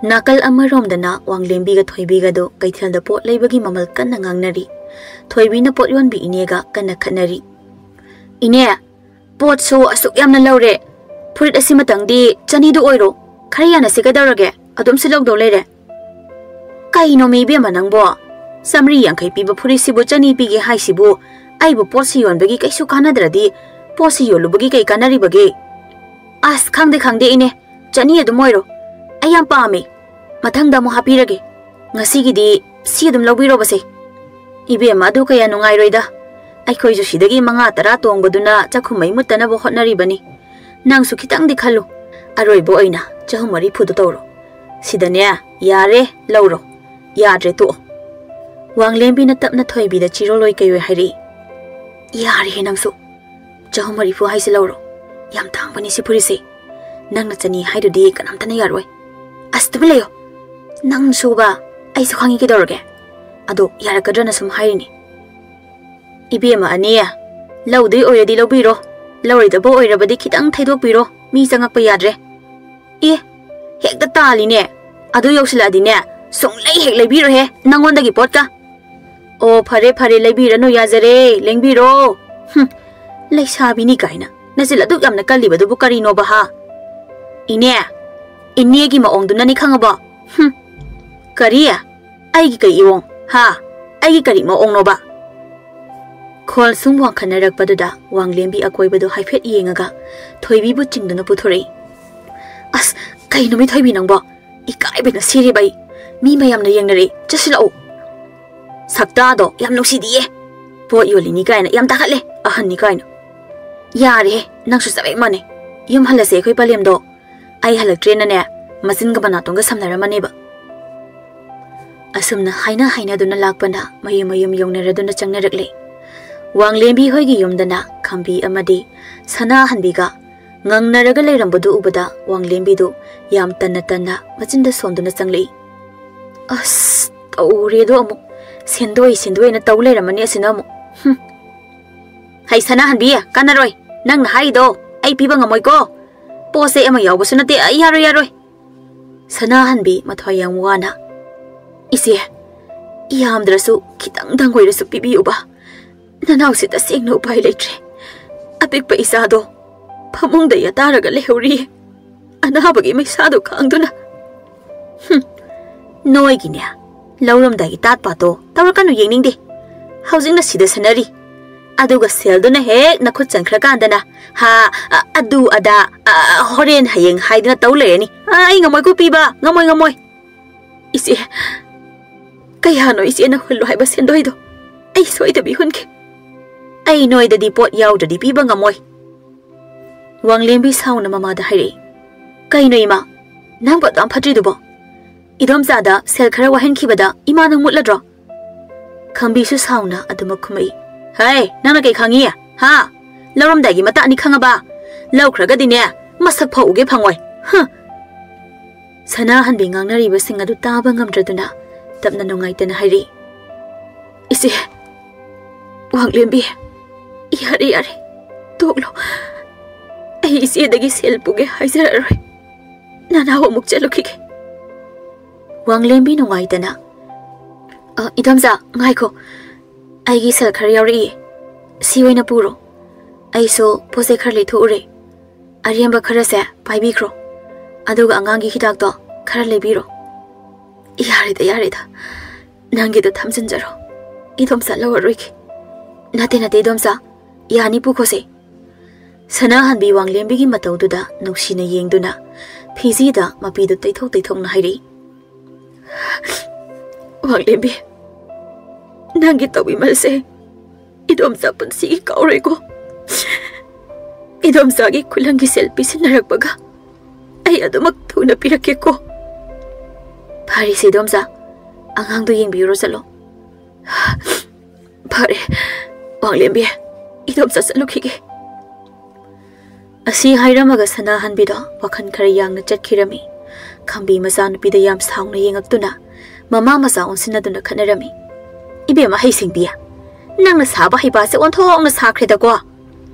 ꯅꯥꯀꯜ ꯑꯃꯔꯣꯝꯗꯅ ꯋꯥꯡꯂꯦꯝꯕꯤꯒ ꯊꯣꯏꯕꯤꯒꯗꯨ ꯀꯩꯊꯦꯜꯗ ꯄꯣꯠ ꯂꯩꯕꯒꯤ ꯃꯃꯜ ꯀꯟꯅ ꯉꯥꯡꯅꯔꯤ꯫ ꯊꯣꯏꯕꯤꯅ ꯄꯣꯠ ꯌꯣꯟꯕꯤ ꯏꯅꯦꯒ ꯀꯟꯅ ꯈꯠꯅꯔꯤ꯫ "ꯏꯅꯦ, ꯄꯣꯠꯁꯨ ꯑꯁꯨꯛ ꯌꯥꯝꯅ ꯂꯧꯔꯦ, ꯐꯨꯔꯤꯠ ꯑꯁꯤꯃꯇꯪꯗꯤ ꯆꯅꯤꯗꯨ ꯑꯣꯏꯔꯣ, ꯈꯔ ꯌꯥꯅꯁꯤ ꯀꯩꯗꯧꯔꯒꯦ, ꯑꯗꯨꯝꯁꯨ ꯂꯧꯗꯧ ꯂꯩꯔꯦ꯫" "ꯀꯩꯅꯣꯃꯤ ꯏꯕꯦꯝꯃ ꯅꯪꯕꯣ, ꯆꯥꯃꯔꯤ ꯌꯥꯡꯈꯩ ꯄꯤꯕ ꯐꯨꯔꯤꯠꯁꯤꯕꯨ ꯆꯅꯤ ꯄꯤꯒꯦ ꯍꯥꯏꯁꯤꯕꯨ? ꯑꯩꯕꯨ ꯄꯣꯠꯁꯤ ꯌꯣꯟꯕꯒꯤ ꯀꯩꯁꯨ ꯀꯥꯟꯅꯗ꯭ꯔꯗꯤ ꯄꯣꯠꯁꯤ ꯌꯣꯜꯂꯨꯕꯒꯤ ꯀꯩ ꯀꯥꯟꯅꯔꯤꯕꯒꯦ?" "ꯑꯁ, ꯈꯪꯗꯦ ꯈꯪꯗꯦ ꯏꯅꯦ, ꯆꯅꯤ ꯑꯗꯨꯝ ꯑꯣꯏꯔꯣ, ꯑꯩ ꯌꯥꯝ ꯄꯥꯝꯃꯦ, ꯃꯊꯪꯗ ꯑꯃꯨꯛ ꯍꯥꯞꯄꯤꯔꯒꯦ, ꯉꯁꯤꯒꯤꯗꯤ ꯁꯤ ꯑꯗꯨꯝ ꯂꯧꯕꯤꯔꯣꯕꯁꯦ꯫" "ꯏꯕꯦꯝꯃ, ꯑꯗꯨ ꯀꯌꯥ ꯅꯨꯡꯉꯥꯏꯔꯣꯏꯗ, ꯑꯩꯈꯣꯏꯁꯨ ꯁꯤꯗꯒꯤ ꯃꯉꯥ ꯇꯔꯥ ꯇꯣꯡꯕꯗꯨꯅ ꯆꯥꯛꯈꯨꯝ ꯃꯩ ꯃꯨꯠꯇꯅꯕ ꯍꯣꯠꯅꯔꯤꯕꯅꯤ꯫ ꯅꯪꯁꯨ ꯈꯤꯇꯪꯗꯤ ꯈꯜꯂꯨ, ꯑꯔꯣꯏꯕ ꯑꯣꯏꯅ ꯆꯍꯨꯝ ꯃꯔꯤꯐꯨꯗꯨ ꯇꯧꯔꯣ꯫ ꯁꯤꯗꯅꯦ, ꯌꯥꯔꯦ, ꯂꯧꯔꯣ, ꯌꯥꯗ꯭ꯔꯦ, ꯇꯣꯛꯑꯣ꯫" ꯋꯥꯡꯂꯦꯝꯕꯤꯅ ꯇꯞꯅ ꯊꯣꯏꯕꯤꯗ ꯆꯤꯔꯣꯂꯣꯏ ꯀꯩꯑꯣꯏ ꯍꯥꯏꯔꯛꯏ꯫ "ꯌꯥꯔꯦꯍꯦ ꯅꯪꯁꯨ, ꯆꯍꯨꯝ ꯃꯔꯤꯐꯨ ꯍꯥꯏꯁꯤ ꯂꯧꯔꯣ, ꯌꯥꯝ ꯇꯥꯡꯕꯅꯤ ꯁꯤ ꯐꯨꯔꯤꯠꯁꯦ꯫ ꯅꯪꯅ ꯆꯅꯤ ꯍꯥꯏꯗꯨꯗꯤ ꯀꯅꯥꯝꯇꯅ ꯌꯥꯔꯣꯏ꯫" "ꯑꯁ, ꯇꯨꯃꯤꯟ ꯂꯩꯌꯣ, ꯅꯪꯁꯨꯕ, ꯑꯩꯁꯨ ꯈꯪꯉꯤ ꯀꯩꯗꯧꯔꯒꯦ꯫ ꯑꯗꯣ ꯌꯥꯔꯛꯀꯗ꯭ꯔꯅ ꯁꯨꯝ ꯍꯥꯏꯔꯤꯅꯤ꯫" "ꯏꯕꯦꯝꯃ ꯑꯅꯤ, ꯂꯧꯗꯣꯏ ꯑꯣꯏꯔꯗꯤ ꯂꯧꯕꯤꯔꯣ, ꯂꯧꯔꯣꯏꯗꯕ ꯑꯣꯏꯔꯕꯗꯤ ꯈꯤꯇꯪ ꯊꯩꯗꯣꯛꯄꯤꯔꯣ, ꯃꯤ ꯆꯪꯉꯛꯄ ꯌꯥꯗ꯭ꯔꯦ꯫" "ꯑꯦ, ꯍꯦꯛꯇ ꯇꯥꯜꯂꯤꯅꯦ, ꯑꯗꯨ ꯌꯧꯁꯤꯜꯂꯛꯑꯗꯤꯅꯦ, ꯁꯨꯡꯂꯩ ꯍꯦꯛ ꯂꯩꯕꯤꯔꯣꯏꯍꯦ ꯅꯪꯉꯣꯟꯗꯒꯤ ꯄꯣꯠꯀ꯫" "ꯑꯣ, ꯐꯔꯦ ꯐꯔꯦ, ꯂꯩꯕꯤꯔꯅꯨ, ꯌꯥꯖꯔꯦ, ꯂꯦꯡꯕꯤꯔꯣ꯫" "ꯍꯨꯝ, ꯂꯩꯁꯥꯕꯤꯅꯤ ꯀꯥꯏꯅ ꯅꯆꯤꯜ ꯑꯗꯨꯛ ꯌꯥꯝꯅ ꯀꯜꯂꯤꯕꯗꯨꯕꯨ ꯀꯔꯤꯅꯣꯕ, ꯍꯥ?" "ꯏꯅꯦ, ꯏꯅꯦꯒꯤ ꯃꯑꯣꯡꯗꯨꯅꯅꯤ ꯈꯪꯉꯕꯣ꯫" "ꯍꯨꯝ, ꯀꯔꯤ? ꯑꯩꯒꯤ ꯀꯔꯤ ꯏꯑꯣꯡ, ꯍꯥ? ꯑꯩꯒꯤ ꯀꯔꯤ ꯃꯑꯣꯡꯅꯣꯕ?" ꯈꯣꯜ ꯁꯨꯝ ꯋꯥꯡꯈꯠꯅꯔꯛꯄꯗꯨꯗ ꯋꯥꯡꯂꯦꯝꯕꯤ ꯑꯀꯣꯏꯕꯗꯨ ꯍꯥꯏꯐꯦꯠ ꯌꯦꯡꯉꯒ ꯊꯣꯏꯕꯤꯕꯨ ꯆꯤꯡꯗꯨꯅ ꯄꯨꯊꯣꯔꯛꯏ꯫ "ꯑꯁ, ꯀꯩꯅꯣꯃꯤ ꯊꯣꯏꯕꯤ ꯅꯪꯕꯣ? ꯏꯀꯥꯏꯕꯅ ꯁꯤꯔꯦꯕ ꯑꯩ꯫ ꯃꯤ ꯃꯌꯥꯝꯅ ꯌꯦꯡꯅꯔꯛꯏ꯫ ꯆꯠꯁꯤꯜꯂꯛꯎ꯫" "ꯁꯛꯇꯥꯗꯣ ꯌꯥꯝ ꯅꯨꯡꯁꯤꯗꯤꯌꯦ꯫ ꯄꯣꯠ ꯌꯣꯜꯂꯤꯅꯤ ꯀꯥꯏꯅ ꯌꯥꯝ ꯇꯥꯈꯠꯂꯦ, ꯑꯍꯟꯅꯤ ꯀꯥꯏꯅ꯫" "ꯌꯥꯔꯦꯍꯦ, ꯅꯪꯁꯨ ꯆꯕꯦꯛ ꯃꯥꯟꯅꯩ꯫ ꯌꯨꯝ ꯍꯜꯂꯁꯦ ꯑꯩꯈꯣꯏ ꯄꯂꯦꯝꯗꯣ꯫ ꯑꯩ ꯍꯜꯂꯛꯇ꯭ꯔꯦꯅꯅꯦ, ꯃꯆꯤꯟꯒ ꯃꯅꯥꯇꯣꯟꯒ ꯁꯝꯅꯔꯝꯃꯅꯦꯕ꯫" ꯑꯁꯨꯝꯅ ꯍꯥꯏꯅ ꯍꯥꯏꯅꯗꯨꯅ ꯂꯥꯛꯄꯅ ꯃꯌꯨꯝ ꯃꯌꯨꯝ ꯌꯧꯅꯔꯗꯨꯅ ꯆꯪꯅꯔꯛꯂꯦ꯫ ꯋꯥꯡꯂꯦꯝꯕꯤ ꯍꯣꯏꯒꯤ ꯌꯨꯝꯗꯅ ꯈꯝꯕꯤ ꯑꯃꯗꯤ ꯁꯅꯥꯍꯟꯕꯤꯒ ꯉꯪꯅꯔꯒ ꯂꯩꯔꯝꯕꯗꯨ ꯎꯕꯗ ꯋꯥꯡꯂꯦꯝꯕꯤꯗꯨ ꯌꯥꯝ ꯇꯟꯅ ꯇꯟꯅ ꯃꯆꯤꯟꯗ ꯁꯣꯟꯗꯨꯅ ꯆꯪꯂꯛꯏ꯫ ꯑꯁ, ꯇꯧꯔꯦꯗꯣ ꯑꯃꯨꯛ꯫ ꯁꯦꯟꯗꯣꯏ, ꯁꯦꯟꯗꯣꯏꯅ ꯇꯧ ꯂꯩꯔꯝꯃꯅꯤ ꯑꯁꯤꯅ ꯑꯃꯨꯛ꯫ ꯍꯨꯝ꯫ ꯍꯩ, ꯁꯅꯥꯍꯟꯕꯤ, ꯀꯥꯟꯅꯔꯣꯏ꯫ ꯅꯪꯅ ꯍꯥꯏꯔꯤꯗꯣ ꯑꯩ ꯄꯤꯕ ꯉꯝꯃꯣꯏꯀꯣ꯫ ꯄꯣꯠ ꯆꯩ ꯑꯃ ꯌꯥꯎꯕꯁꯨ ꯅꯠꯇꯦ꯫ ꯑꯩ ꯌꯥꯔꯣꯏ, ꯌꯥꯔꯣꯏ꯫ ꯁꯅꯥꯍꯟꯕꯤ ꯃꯊ꯭ꯋꯥꯏ ꯌꯥꯝ ꯋꯥꯅ, "ꯏꯆꯦ, ꯌꯥꯝꯗ꯭ꯔꯁꯨ ꯈꯤꯇꯪꯗꯪ ꯑꯣꯏꯔꯁꯨ ꯄꯤꯕꯤꯌꯨꯕ꯫ ꯅꯅꯥꯎꯁꯦ ꯇꯁꯦꯡꯅ ꯎꯄꯥꯏ ꯂꯩꯇ꯭ꯔꯦ꯫ ꯑꯄꯤꯛꯄ ꯏꯆꯥꯗꯣ ꯐꯃꯨꯡꯗ ꯌꯥꯇꯥꯔꯒ ꯂꯩꯍꯧꯔꯤ꯫ ꯑꯅꯥꯕꯒꯤ ꯃꯩꯁꯥꯗꯣ ꯈꯥꯡꯗꯨꯅ꯫" "ꯍꯨꯝ, ꯅꯣꯏꯒꯤꯅꯦ, ꯂꯧꯔꯝꯗꯥꯏꯒꯤ ꯇꯥꯠ ꯄꯥꯠꯇꯣ ꯇꯧꯔꯛꯀꯅꯨ, ꯌꯦꯡꯅꯤꯡꯗꯦ꯫ ꯍꯧꯖꯤꯛꯅ ꯁꯤꯗ ꯁꯥꯟꯅꯔꯤ, ꯑꯗꯨꯒ ꯁꯦꯜꯗꯨꯅ ꯍꯦꯛ ꯅꯈꯨꯠ ꯆꯟꯈ꯭ꯔꯀꯥꯟꯗꯅ, ꯍꯥ, ꯑ, ꯑꯗꯨ ꯑꯗꯥ, ꯑ, ꯍꯣꯔꯦꯟ ꯍꯌꯦꯡ ꯍꯥꯏꯗꯅ ꯇꯧ ꯂꯩꯔꯅꯤ꯫ ꯑ, ꯑꯩ ꯉꯝꯃꯣꯏꯀꯣ ꯄꯤꯕ, ꯉꯝꯃꯣꯏ, ꯉꯝꯃꯣꯏ꯫ ꯏꯆꯦ, ꯀꯌꯥꯅꯣ ꯏꯆꯦꯅ ꯍꯨꯜꯂꯣ ꯍꯥꯏꯕ ꯁꯦꯟꯗꯣꯏꯗꯣ? ꯑꯩ ꯁꯣꯏꯗꯕꯤ ꯍꯨꯟꯒꯦ꯫" "ꯑꯩ ꯅꯣꯏꯗꯗꯤ ꯄꯣꯠ ꯌꯥꯎꯗ꯭ꯔꯗꯤ ꯄꯤꯕ ꯉꯝꯃꯣꯏ꯫" ꯋꯥꯡꯂꯦꯝꯕꯤ ꯁꯥꯎꯅ ꯃꯃꯥꯗ ꯍꯥꯏꯔꯛꯏ꯫ "ꯀꯩꯅꯣ ꯏꯃꯥ, ꯅꯪꯕꯨ ꯑꯗꯨꯌꯥꯝ ꯐꯠꯇ꯭ꯔꯤꯗꯨꯕꯣ? ꯏꯗꯣꯝꯆꯥꯗ ꯁꯦꯜ ꯈꯔ ꯋꯥꯍꯟꯈꯤꯕꯗ ꯏꯃꯥ ꯅꯪ ꯃꯨꯠꯂꯗ꯭ꯔꯣ?" ꯈꯝꯕꯤꯁꯨ ꯁꯥꯎꯅ ꯑꯗꯨꯃꯛ ꯈꯨꯝꯃꯛꯏ꯫ "ꯍꯩ, ꯅꯪꯅ ꯀꯩ ꯈꯪꯉꯤ? ꯍꯥ? ꯂꯧꯔꯝꯗꯥꯏꯒꯤ ꯃꯇꯥꯛꯅꯤ ꯈꯪꯉꯕ? ꯂꯧꯈ꯭ꯔꯒꯗꯤꯅꯦ, ꯃꯁꯛ ꯐꯥꯎ ꯎꯒꯦ ꯐꯪꯉꯣꯏ꯫ ꯍ!" ꯁꯅꯥꯍꯟꯕꯤ ꯉꯥꯡꯅꯔꯤꯕꯁꯤꯡ ꯑꯗꯨ ꯇꯥꯕ ꯉꯝꯗ꯭ꯔꯗꯨꯅ ꯇꯞꯅ ꯅꯨꯡꯉꯥꯏꯇꯅ ꯍꯥꯏꯔꯛꯏ꯫ "ꯏꯆꯦ, ꯋꯥꯡꯂꯦꯝꯕꯤ, ꯌꯥꯔꯦ, ꯌꯥꯔꯦ, ꯇꯣꯛꯂꯣ꯫ ꯑꯩ ꯏꯆꯦꯗꯒꯤ ꯁꯦꯜ ꯄꯨꯒꯦ ꯍꯥꯏꯖꯔꯔꯣꯏ꯫ ꯅꯅꯥꯎ ꯑꯃꯨꯛ ꯆꯠꯂꯨꯈꯤꯒꯦ꯫" ꯋꯥꯡꯂꯦꯝꯕꯤ ꯅꯨꯡꯉꯥꯏꯇꯅ, "ꯑ, ꯏꯗꯣꯝꯆꯥ, ꯉꯥꯏꯈꯣ꯫ ꯑꯩꯒꯤ ꯁꯦꯜ ꯈꯔ ꯌꯥꯎꯔꯛꯏ꯫ ꯁꯤ ꯑꯣꯏꯅ ꯄꯨꯔꯣ꯫ ꯑꯩꯁꯨ ꯄꯣꯠ ꯆꯩ ꯈꯔ ꯂꯩꯊꯣꯛꯎꯔꯦ꯫ ꯑꯔꯦꯝꯕ ꯈꯔꯁꯦ ꯄꯥꯏꯕꯤꯈ꯭ꯔꯣ꯫ ꯑꯗꯨꯒ ꯑꯉꯥꯡꯒꯤ ꯍꯤꯗꯥꯛꯇꯣ ꯈꯔ ꯂꯩꯕꯤꯔꯣ꯫" "ꯌꯥꯔꯦꯗ, ꯌꯥꯔꯦꯗ꯫ ꯅꯪꯒꯤꯗꯣ ꯊꯝꯖꯤꯟꯖꯔꯣ꯫ ꯏꯗꯣꯝꯆꯥ ꯂꯧꯔꯔꯣꯏꯒꯦ꯫" "ꯅꯠꯇꯦ, ꯅꯠꯇꯦ, ꯏꯗꯣꯝꯆꯥ꯫ ꯌꯥꯅꯤ, ꯄꯨꯈꯣꯁꯦ꯫" ꯁꯅꯥꯍꯟꯕꯤ ꯋꯥꯡꯂꯦꯝꯕꯤꯒꯤ ꯃꯇꯧꯗꯨꯗ ꯅꯨꯡꯁꯤꯅ ꯌꯦꯡꯗꯨꯅ ꯐꯤꯖꯤꯗ ꯃꯄꯤꯗꯨ ꯇꯩꯊꯣꯛ ꯇꯩꯊꯣꯛꯅ ꯍꯥꯏꯔꯛꯏ꯫ "ꯋꯥꯡꯂꯦꯝꯕꯤ, ꯅꯪꯒꯤ ꯇꯧꯕꯤꯃꯜꯁꯦ ꯏꯗꯣꯝꯆꯥ ꯄꯨꯟꯁꯤꯒꯤ ꯀꯥꯎꯔꯣꯏꯀꯣ꯫ ꯏꯗꯣꯝꯆꯥꯒꯤ ꯈꯨꯂꯪꯒꯤ ꯁꯦꯜ ꯄꯤꯁꯤꯟꯅꯔꯛꯄꯒ ꯑꯩ ꯑꯗꯨꯃꯛ ꯊꯨꯅ ꯄꯤꯔꯛꯀꯦꯀꯣ꯫" "ꯐꯔꯦꯁꯦ ꯏꯗꯣꯝꯆꯥ, ꯑꯉꯥꯡꯗꯣ ꯌꯦꯡꯕꯤꯔꯨꯔꯣ ꯆꯠꯂꯣ꯫" "ꯐꯔꯦ, ꯋꯥꯡꯂꯦꯝꯕꯤ, ꯏꯗꯣꯝꯆꯥ ꯆꯠꯂꯨꯈꯤꯒꯦ꯫" ꯑꯁꯤ ꯍꯥꯏꯔꯝꯃꯒ ꯁꯅꯥꯍꯟꯕꯤꯗꯣ ꯋꯥꯈꯜ ꯈꯔ ꯌꯥꯡꯅ ꯆꯠꯈꯤꯔꯝꯃꯤ꯫ ꯈꯝꯕꯤ ꯃꯆꯥꯅꯨꯄꯤꯗ ꯌꯥꯝ ꯁꯥꯎꯅ ꯌꯦꯡꯉꯛꯇꯨꯅ ꯃꯃꯥ ꯃꯆꯥ ꯑꯣꯟꯁꯤꯟꯅꯗꯨꯅ ꯈꯠꯅꯔꯝꯃꯤ꯫ "ꯏꯕꯦꯝꯃ ꯍꯩꯁꯤꯡꯕꯤ, ꯅꯪꯅ ꯁꯥꯕ ꯍꯩꯕꯥꯁꯦ ꯑꯣꯟꯊꯣꯛꯅ ꯁꯥꯈ꯭ꯔꯦꯗꯀꯣ꯫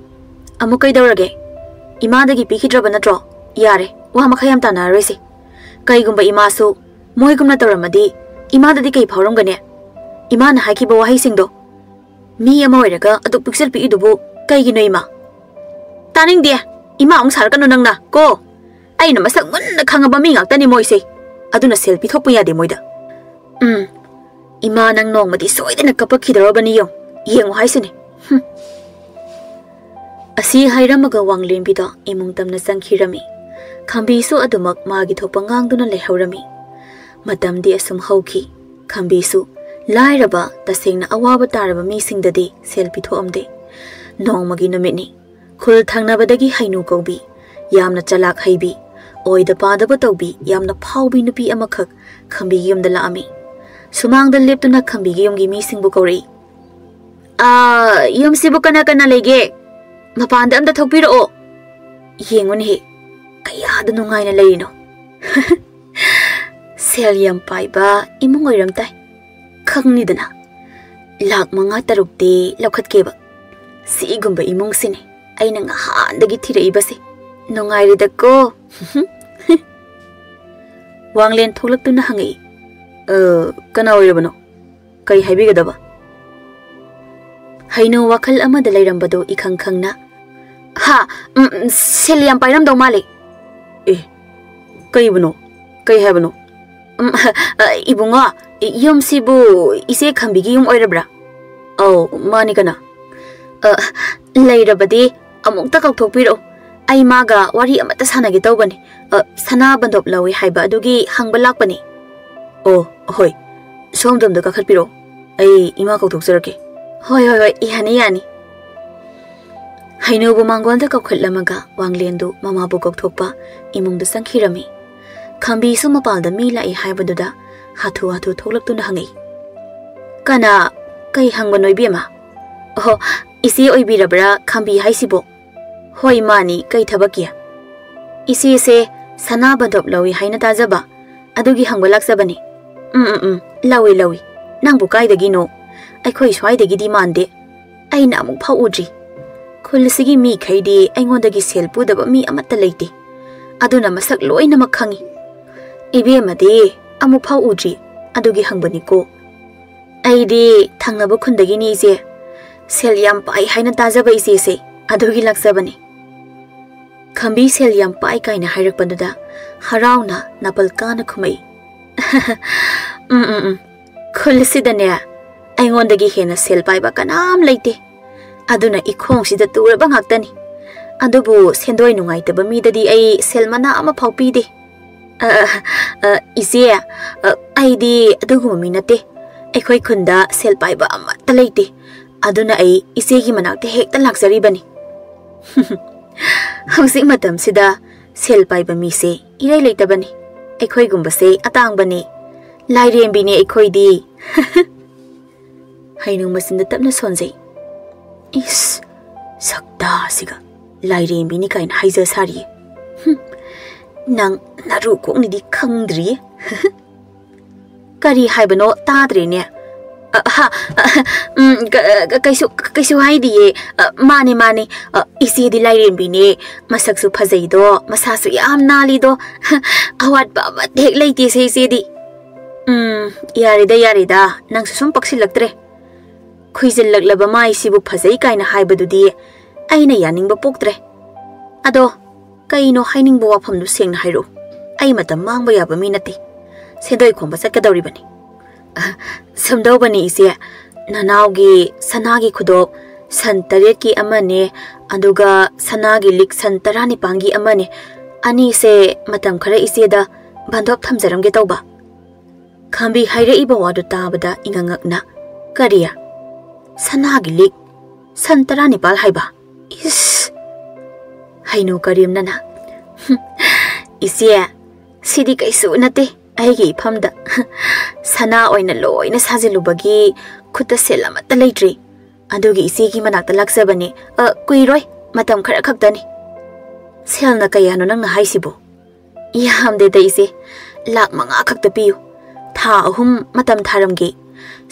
ꯑꯃꯨꯛ ꯀꯩꯗꯧꯔꯒꯦ? ꯏꯃꯥꯗꯒꯤ ꯄꯤꯈꯤꯗ꯭ꯔꯕ ꯅꯠꯇ꯭ꯔꯣ? ꯌꯥꯔꯦ, ꯋꯥ ꯃꯈꯥ ꯌꯥꯝ ꯇꯥꯟꯅꯔꯔꯣꯏꯁꯦ꯫ ꯀꯩꯒꯨꯝꯕ ꯏꯃꯥꯁꯨ ꯃꯣꯏꯒꯨꯝꯅ ꯇꯧꯔꯝꯃꯗꯤ ꯏꯃꯥꯗꯗꯤ ꯀꯩ ꯐꯥꯎꯔꯝꯒꯅꯤ? ꯏꯃꯥꯅ ꯍꯥꯏꯈꯤꯕ ꯋꯥꯍꯩꯁꯤꯡꯗꯣ꯫ ꯃꯤ ꯑꯃ ꯑꯣꯏꯔꯒ ꯑꯗꯨꯛ ꯄꯤꯛꯆꯜ ꯄꯤꯛꯏꯗꯨꯕꯨ ꯀꯩꯒꯤꯅꯣ ꯏꯃꯥ?" "ꯇꯥꯅꯤꯡꯗꯦ꯫ ꯏꯃꯥ ꯑꯃꯨꯛ ꯁꯥꯔꯛꯀꯅꯨ ꯅꯪꯅ ꯀꯣ꯫ ꯑꯩꯅ ꯃꯁꯛ ꯃꯨꯟꯅ ꯈꯪꯉꯕ ꯃꯤ ꯉꯥꯛꯇꯅꯤ ꯃꯣꯏꯁꯦ꯫ ꯑꯗꯨꯅ ꯁꯦꯜ ꯄꯤꯊꯣꯛꯄ ꯌꯥꯗꯦ ꯃꯣꯏꯗ꯫ ꯎꯝ, ꯏꯃꯥ ꯅꯪ ꯅꯣꯡꯃꯗꯤ ꯁꯣꯏꯗꯅ ꯀꯞꯄꯛꯈꯤꯗꯧꯔꯕꯅꯤ ꯌꯦꯡꯉꯨ, ꯌꯦꯡꯉꯨ ꯍꯥꯏꯁꯤꯅꯤ꯫ ꯍꯨꯝ꯫" ꯑꯁꯤ ꯍꯥꯏꯔꯝꯃꯒ ꯋꯥꯡꯂꯦꯝꯕꯤꯗꯣ ꯏꯃꯨꯡ ꯇꯝꯅ ꯆꯪꯈꯤꯔꯝꯃꯤ꯫ ꯈꯝꯕꯤꯁꯨ ꯑꯗꯨꯃꯛ ꯃꯥꯒꯤ ꯊꯣꯛꯄ ꯉꯥꯡꯗꯨꯅ ꯂꯩꯍꯧꯔꯝꯃꯤ꯫ ꯃꯇꯝꯗꯤ ꯑꯁꯨꯝ ꯍꯧꯈꯤ꯫ ꯈꯝꯕꯤꯁꯨ ꯂꯥꯏꯔꯕ, ꯇꯁꯦꯡꯅ ꯑꯋꯥꯕ ꯇꯥꯔꯕ ꯃꯤꯁꯤꯡꯗꯗꯤ ꯁꯦꯜ ꯄꯤꯊꯣꯛꯑꯝꯗꯦ꯫ ꯅꯣꯡꯃꯒꯤ ꯅꯨꯃꯤꯠꯅꯤ꯫ ꯈꯨꯜ ꯊꯪꯅꯕꯗꯒꯤ ꯍꯩꯅꯨ ꯀꯧꯕꯤ, ꯌꯥꯝꯅ ꯆꯂꯥꯛ ꯍꯩꯕꯤ, ꯑꯣꯏꯗ ꯄꯥꯗꯕ ꯇꯧꯕꯤ, ꯌꯥꯝꯅ ꯐꯥꯎꯕꯤ ꯅꯨꯄꯤ ꯑꯃꯈꯛ ꯈꯝꯕꯤꯒꯤ ꯌꯨꯝꯗ ꯂꯥꯛꯑꯝꯃꯤ꯫ ꯁꯨꯃꯥꯡꯗ ꯂꯦꯞꯇꯨꯅ ꯈꯝꯕꯤꯒꯤ ꯌꯨꯝꯒꯤ ꯃꯤꯁꯤꯡꯕꯨ ꯀꯧꯔꯛꯏ꯫ "ꯑꯥ, ꯌꯨꯝꯁꯤꯕꯨ ꯀꯅꯥ ꯀꯅꯥ ꯂꯩꯒꯦ? ꯃꯄꯥꯟꯗ ꯑꯝꯇ ꯊꯣꯛꯄꯤꯔꯛꯑꯣ꯫ ꯌꯦꯡꯉꯨꯅꯦꯍꯦ, ꯀꯌꯥꯗ ꯅꯨꯡꯉꯥꯏꯅ ꯂꯩꯔꯤꯅꯣ꯫" "ꯁꯦꯜ ꯌꯥꯝ ꯄꯥꯏꯕ ꯏꯃꯨꯡ ꯑꯣꯏꯔꯝ ꯇꯥꯏ꯫ ꯈꯪꯅꯤꯗꯅ, ꯂꯥꯛ ꯃꯉꯥ ꯇꯔꯨꯛꯇꯤ ꯂꯧꯈꯠꯀꯦꯕ꯫ ꯁꯤꯒꯨꯝꯕ ꯏꯃꯨꯡꯁꯤꯅꯤ ꯑꯩꯅ ꯉꯍꯥꯟꯗꯒꯤ ꯊꯤꯔꯛꯏꯕꯁꯦ꯫ ꯅꯨꯡꯉꯥꯏꯔꯦꯗꯀꯣ꯫" ꯋꯥꯡꯂꯦꯟ ꯊꯣꯛꯂꯛꯇꯨꯅ ꯍꯪꯉꯛꯏ꯫ "ꯑ, ꯀꯅꯥ ꯑꯣꯏꯔꯕꯅꯣ? ꯀꯩ ꯍꯥꯏꯕꯤꯒꯗꯕ?" ꯍꯩꯅꯨ ꯋꯥꯈꯜ ꯑꯃꯗ ꯂꯩꯔꯝꯕꯗꯨ ꯏꯈꯪ ꯈꯪꯅ, "ꯍꯥ, ꯎꯝ, ꯁꯦꯜ ꯌꯥꯝ ꯄꯥꯏꯔꯝꯗꯧ ꯃꯥꯜꯂꯦ꯫" "ꯑꯦ, ꯀꯩꯕꯨꯅꯣ? ꯀꯩ ꯍꯥꯏꯕꯅꯣ?" "ꯎꯝ, ꯑ, ꯏꯕꯨꯡꯉꯣ, ꯌꯨꯝꯁꯤꯕꯨ ꯏꯆꯦ ꯈꯝꯕꯤꯒꯤ ꯌꯨꯝ ꯑꯣꯏꯔꯕ꯭ꯔꯥ?" "ꯑꯧ, ꯃꯥꯅꯤ, ꯀꯅꯥ?" "ꯑ, ꯂꯩꯔꯕꯗꯤ ꯑꯃꯨꯛꯇ ꯀꯧꯊꯣꯛꯄꯤꯔꯛꯎ꯫ ꯑꯩ ꯃꯥꯒ ꯋꯥꯔꯤ ꯑꯃꯠꯇ ꯁꯥꯟꯅꯒꯦ ꯇꯧꯕꯅꯤ꯫ ꯑ, ꯁꯅꯥ ꯕꯟꯗꯣꯞ ꯂꯧꯏ ꯍꯥꯏꯕ ꯑꯗꯨꯒꯤ ꯍꯪꯕ ꯂꯥꯛꯄꯅꯤ꯫" "ꯑꯣ, ꯍꯣꯏ꯫ ꯁꯣꯝꯗꯣꯝꯗ ꯀꯥꯈꯠꯄꯤꯔꯛꯑꯣ꯫ ꯑꯩ ꯏꯃꯥ ꯀꯧꯊꯣꯛꯆꯔꯛꯀꯦ꯫" "ꯍꯣꯏ, ꯍꯣꯏ, ꯍꯣꯏ, ꯌꯥꯅꯤ, ꯌꯥꯅꯤ꯫" ꯍꯩꯅꯨꯕꯨ ꯃꯥꯡꯒꯣꯜꯗ ꯀꯧꯈꯠꯂꯝꯃꯒ ꯋꯥꯡꯂꯦꯟꯗꯨ ꯃꯃꯥꯕꯨ ꯀꯧꯊꯣꯛꯄ ꯏꯃꯨꯡꯗ ꯆꯪꯈꯤꯔꯝꯃꯤ꯫ ꯈꯝꯕꯤꯁꯨ ꯃꯄꯥꯜꯗ ꯃꯤ ꯂꯥꯛꯏ ꯍꯥꯏꯕꯗꯨꯗ ꯍꯥꯊꯨ ꯍꯥꯊꯨ ꯊꯣꯛꯂꯛꯇꯨꯅ ꯍꯪꯉꯛꯏ꯫ "ꯀꯅꯥ? ꯀꯩ ꯍꯪꯕꯅꯣ ꯏꯕꯦꯝꯃ?" "ꯑꯣꯍꯣ, ꯏꯆꯦ ꯑꯣꯏꯕꯤꯔꯕ꯭ꯔꯥ ꯈꯝꯕꯤ ꯍꯥꯏꯁꯤꯕꯣ?" "ꯍꯣꯏ, ꯃꯥꯅꯤ, ꯀꯩ ꯊꯕꯛꯀꯤ?" "ꯏꯆꯦꯁꯦ ꯁꯅꯥ ꯕꯟꯗꯣꯞ ꯂꯧꯏ ꯍꯥꯏꯅ ꯇꯥꯖꯕ, ꯑꯗꯨꯒꯤ ꯍꯪꯕ ꯂꯥꯛꯆꯕꯅꯤ꯫" "ꯎꯝ, ꯎꯝ, ꯎꯝ, ꯂꯧꯏ, ꯂꯧꯏ꯫ ꯅꯪꯕꯨ ꯀꯥꯏꯗꯒꯤꯅꯣ? ꯑꯩꯈꯣꯏ ꯁ꯭ꯋꯥꯏꯗꯒꯤꯗꯤ ꯃꯥꯟꯗꯦ꯫ ꯑꯩꯅ ꯑꯃꯨꯛ ꯐꯥꯎ ꯎꯗ꯭ꯔꯤ꯫ ꯈꯨꯜ ꯑꯁꯤꯒꯤ ꯃꯤꯈꯩꯗꯤ ꯑꯩꯉꯣꯟꯗꯒꯤ ꯁꯦꯜ ꯄꯨꯗꯕ ꯃꯤ ꯑꯃꯠꯇ ꯂꯩꯇꯦ꯫ ꯑꯗꯨꯅ ꯃꯁꯛ ꯂꯣꯏꯅꯃꯛ ꯈꯪꯏ꯫ ꯏꯕꯦꯝꯃꯗꯤ ꯑꯃꯨꯛ ꯐꯥꯎ ꯎꯗ꯭ꯔꯤ, ꯑꯗꯨꯒꯤ ꯍꯪꯕꯅꯤꯀꯣ꯫ ꯑꯩꯗꯤ ꯊꯪꯅꯕ ꯈꯨꯟꯗꯒꯤꯅꯤ, ꯏꯆꯦ꯫ ꯁꯦꯜ ꯌꯥꯝ ꯄꯥꯏ ꯍꯥꯏꯅ ꯇꯥꯖꯕ ꯏꯆꯦꯁꯦ, ꯑꯗꯨꯒꯤ ꯂꯥꯛꯆꯕꯅꯤ꯫" ꯈꯝꯕꯤ ꯁꯦꯜ ꯌꯥꯝ ꯄꯥꯏ ꯀꯥꯏꯅ ꯍꯥꯏꯔꯛꯄꯗꯨꯗ ꯍꯔꯥꯎꯅ ꯅꯥꯄꯜ ꯀꯥꯅ ꯈꯨꯝꯃꯛꯏ꯫ "ꯎꯝ, ꯎꯝ, ꯎꯝ꯫ ꯈꯨꯜ ꯑꯁꯤꯗꯅꯦ, ꯑꯩꯉꯣꯟꯗꯒꯤ ꯍꯦꯟꯅ ꯁꯦꯜ ꯄꯥꯏꯕ ꯀꯅꯥꯝ ꯂꯩꯇꯦ꯫ ꯑꯗꯨꯅ ꯏꯈꯣꯡꯁꯤꯗ ꯇꯨꯔꯕ ꯉꯥꯛꯇꯅꯤ꯫ ꯑꯗꯨꯕꯨ ꯁꯦꯟꯗꯣꯏ ꯅꯨꯡꯉꯥꯏꯇꯕ ꯃꯤꯗꯗꯤ ꯑꯩ ꯁꯦꯜ ꯃꯅꯥ ꯑꯃ ꯐꯥꯎ ꯄꯤꯗꯦ꯫" "ꯑ, ꯑ, ꯑ, ꯏꯆꯦ, ꯑ, ꯑꯩꯗꯤ ꯑꯗꯨꯒꯨꯝꯕ ꯃꯤ ꯅꯠꯇꯦ꯫ ꯑꯩꯈꯣꯏ ꯈꯨꯟꯗ ꯁꯦꯜ ꯄꯥꯏꯕ ꯑꯃꯠꯇ ꯂꯩꯇꯦ꯫ ꯑꯗꯨꯅ ꯑꯩ ꯏꯆꯦꯒꯤ ꯃꯅꯥꯛꯇ ꯍꯦꯛꯇ ꯂꯥꯛꯆꯔꯤꯕꯅꯤ꯫" "ꯍꯧꯖꯤꯛ ꯃꯇꯝꯁꯤꯗ ꯁꯦꯜ ꯄꯥꯏꯕ ꯃꯤꯁꯦ ꯏꯔꯩ ꯂꯩꯇꯕꯅꯤ꯫ ꯑꯩꯈꯣꯏꯒꯨꯝꯕꯁꯦ ꯑꯇꯥꯡꯕꯅꯤ꯫ ꯂꯥꯏꯔꯦꯝꯕꯤꯅꯦ ꯑꯩꯈꯣꯏꯗꯤ꯫" ꯍꯩꯅꯨ ꯃꯆꯤꯟꯗ ꯇꯞꯅ ꯁꯣꯟꯖꯩ꯫ "ꯏꯁ, ꯁꯛꯇꯥꯁꯤꯒ ꯂꯥꯏꯔꯦꯝꯕꯤꯅꯤ ꯀꯥꯏꯅ ꯍꯥꯏꯖ ꯁꯥꯔꯤꯌꯦ꯫ ꯍꯨꯝ, ꯅꯪ ꯅꯔꯨ ꯀꯣꯛꯅꯤꯗꯤ ꯈꯪꯗ꯭ꯔꯤꯌꯦ꯫" "ꯀꯔꯤ ꯍꯥꯏꯕꯅꯣ? ꯇꯥꯗ꯭ꯔꯦꯅꯦ꯫" "ꯑ, ꯍꯥ, ꯑ, ꯎꯝ, ꯀ-, ꯀ-, ꯀꯩꯁꯨ, ꯀꯩꯁꯨ ꯍꯥꯏꯗꯤꯌꯦ꯫ ꯑ, ꯃꯥꯅꯦ, ꯃꯥꯅꯦ꯫ ꯑ, ꯏꯆꯦꯗꯤ ꯂꯥꯏꯔꯦꯝꯕꯤꯅꯦ꯫ ꯃꯁꯛꯁꯨ ꯐꯖꯩꯗꯣ, ꯃꯁꯥꯁꯨ ꯌꯥꯝ ꯅꯥꯜꯂꯤꯗꯣ꯫ ꯑꯋꯥꯠꯄ ꯑꯃꯠꯇ ꯍꯦꯛ ꯂꯩꯇꯦꯁꯦ ꯏꯆꯦꯗꯤ꯫" "ꯎꯝ, ꯌꯥꯔꯦꯗ, ꯌꯥꯔꯦꯗ, ꯅꯪꯁꯨ ꯁꯨꯝ ꯄꯛꯁꯤꯜꯂꯛꯇ꯭ꯔꯦ꯫ ꯈꯨꯏꯖꯤꯜꯂꯛꯂꯕ ꯃꯥꯏꯁꯤꯕꯨ ꯐꯖꯩ ꯀꯥꯏꯅ ꯍꯥꯏꯕꯗꯨꯗꯤ ꯑꯩꯅ ꯌꯥꯅꯤꯡꯕ ꯄꯣꯛꯇ꯭ꯔꯦ꯫ ꯑꯗꯣ ꯀꯩꯅꯣ ꯍꯥꯏꯅꯤꯡꯕ ꯋꯥꯐꯝꯗꯨ ꯁꯦꯡꯅ ꯍꯥꯏꯔꯛꯎ꯫ ꯑꯩ ꯃꯇꯝ ꯃꯥꯡꯕ ꯌꯥꯕ ꯃꯤ ꯅꯠꯇꯦ꯫ ꯁꯦꯟꯗꯣꯏ ꯈꯣꯝꯕ ꯆꯠꯀꯗꯧꯔꯤꯕꯅꯤ꯫" "ꯑ, ꯁꯨꯝꯗꯧꯕꯅꯤ ꯏꯆꯦ, ꯅꯅꯥꯎꯒꯤ ꯁꯅꯥꯒꯤ ꯈꯨꯗꯣꯞ ꯁꯟ ꯇꯔꯦꯠꯀꯤ ꯑꯃꯅꯦ, ꯑꯗꯨꯒ ꯁꯅꯥꯒꯤ ꯂꯤꯛ ꯁꯟ ꯇꯔꯥꯅꯤꯄꯥꯟꯒꯤ ꯑꯃꯅꯦ꯫ ꯑꯅꯤꯁꯦ ꯃꯇꯝ ꯈꯔ ꯏꯆꯦꯗ ꯕꯟꯗꯣꯞ ꯊꯝꯖꯔꯝꯒꯦ ꯇꯧꯕ꯫" ꯈꯥꯝꯕꯤ ꯍꯥꯏꯔꯛꯏꯕ ꯋꯥꯗꯨ ꯇꯥꯕꯗ ꯏꯉꯛꯉꯛꯅ, "ꯀꯔꯤ? ꯁꯅꯥꯒꯤ ꯂꯤꯛ ꯁꯟ ꯇꯔꯥꯅꯤꯄꯥꯜ ꯍꯥꯏꯕ? ꯏꯁ!" ꯍꯩꯅꯨ ꯀꯔꯦꯝꯅꯅ, "ꯍꯨꯝ, ꯏꯆꯦ, ꯁꯤꯗꯤ ꯀꯩꯁꯨ ꯅꯠꯇꯦ꯫ ꯑꯩꯒꯤ ꯏꯐꯝꯗ ꯁꯅꯥ ꯑꯣꯏꯅ ꯂꯣꯏꯅ ꯁꯥꯖꯤꯜꯂꯨꯕꯒꯤ ꯈꯨꯠꯇ ꯁꯦꯜ ꯑꯃꯠꯇ ꯂꯩꯇ꯭ꯔꯤ꯫ ꯑꯗꯨꯒꯤ ꯏꯆꯦꯒꯤ ꯃꯅꯥꯛꯇ ꯂꯥꯛꯆꯕꯅꯦ꯫ ꯑ, ꯀꯨꯏꯔꯣꯏ, ꯃꯇꯝ ꯈꯔ ꯈꯛꯇꯅꯤ꯫" "ꯁꯦꯜꯅ ꯀꯌꯥꯅꯣ ꯅꯪꯅ ꯍꯥꯏꯁꯤꯕꯨ?" "ꯌꯥꯝꯗꯦꯗ ꯏꯆꯦ, ꯂꯥꯛ ꯃꯉꯥ ꯈꯛꯇ ꯄꯤꯌꯨ꯫ ꯊꯥ ꯑꯍꯨꯝ ꯃꯇꯝ ꯊꯥꯔꯝꯒꯦ꯫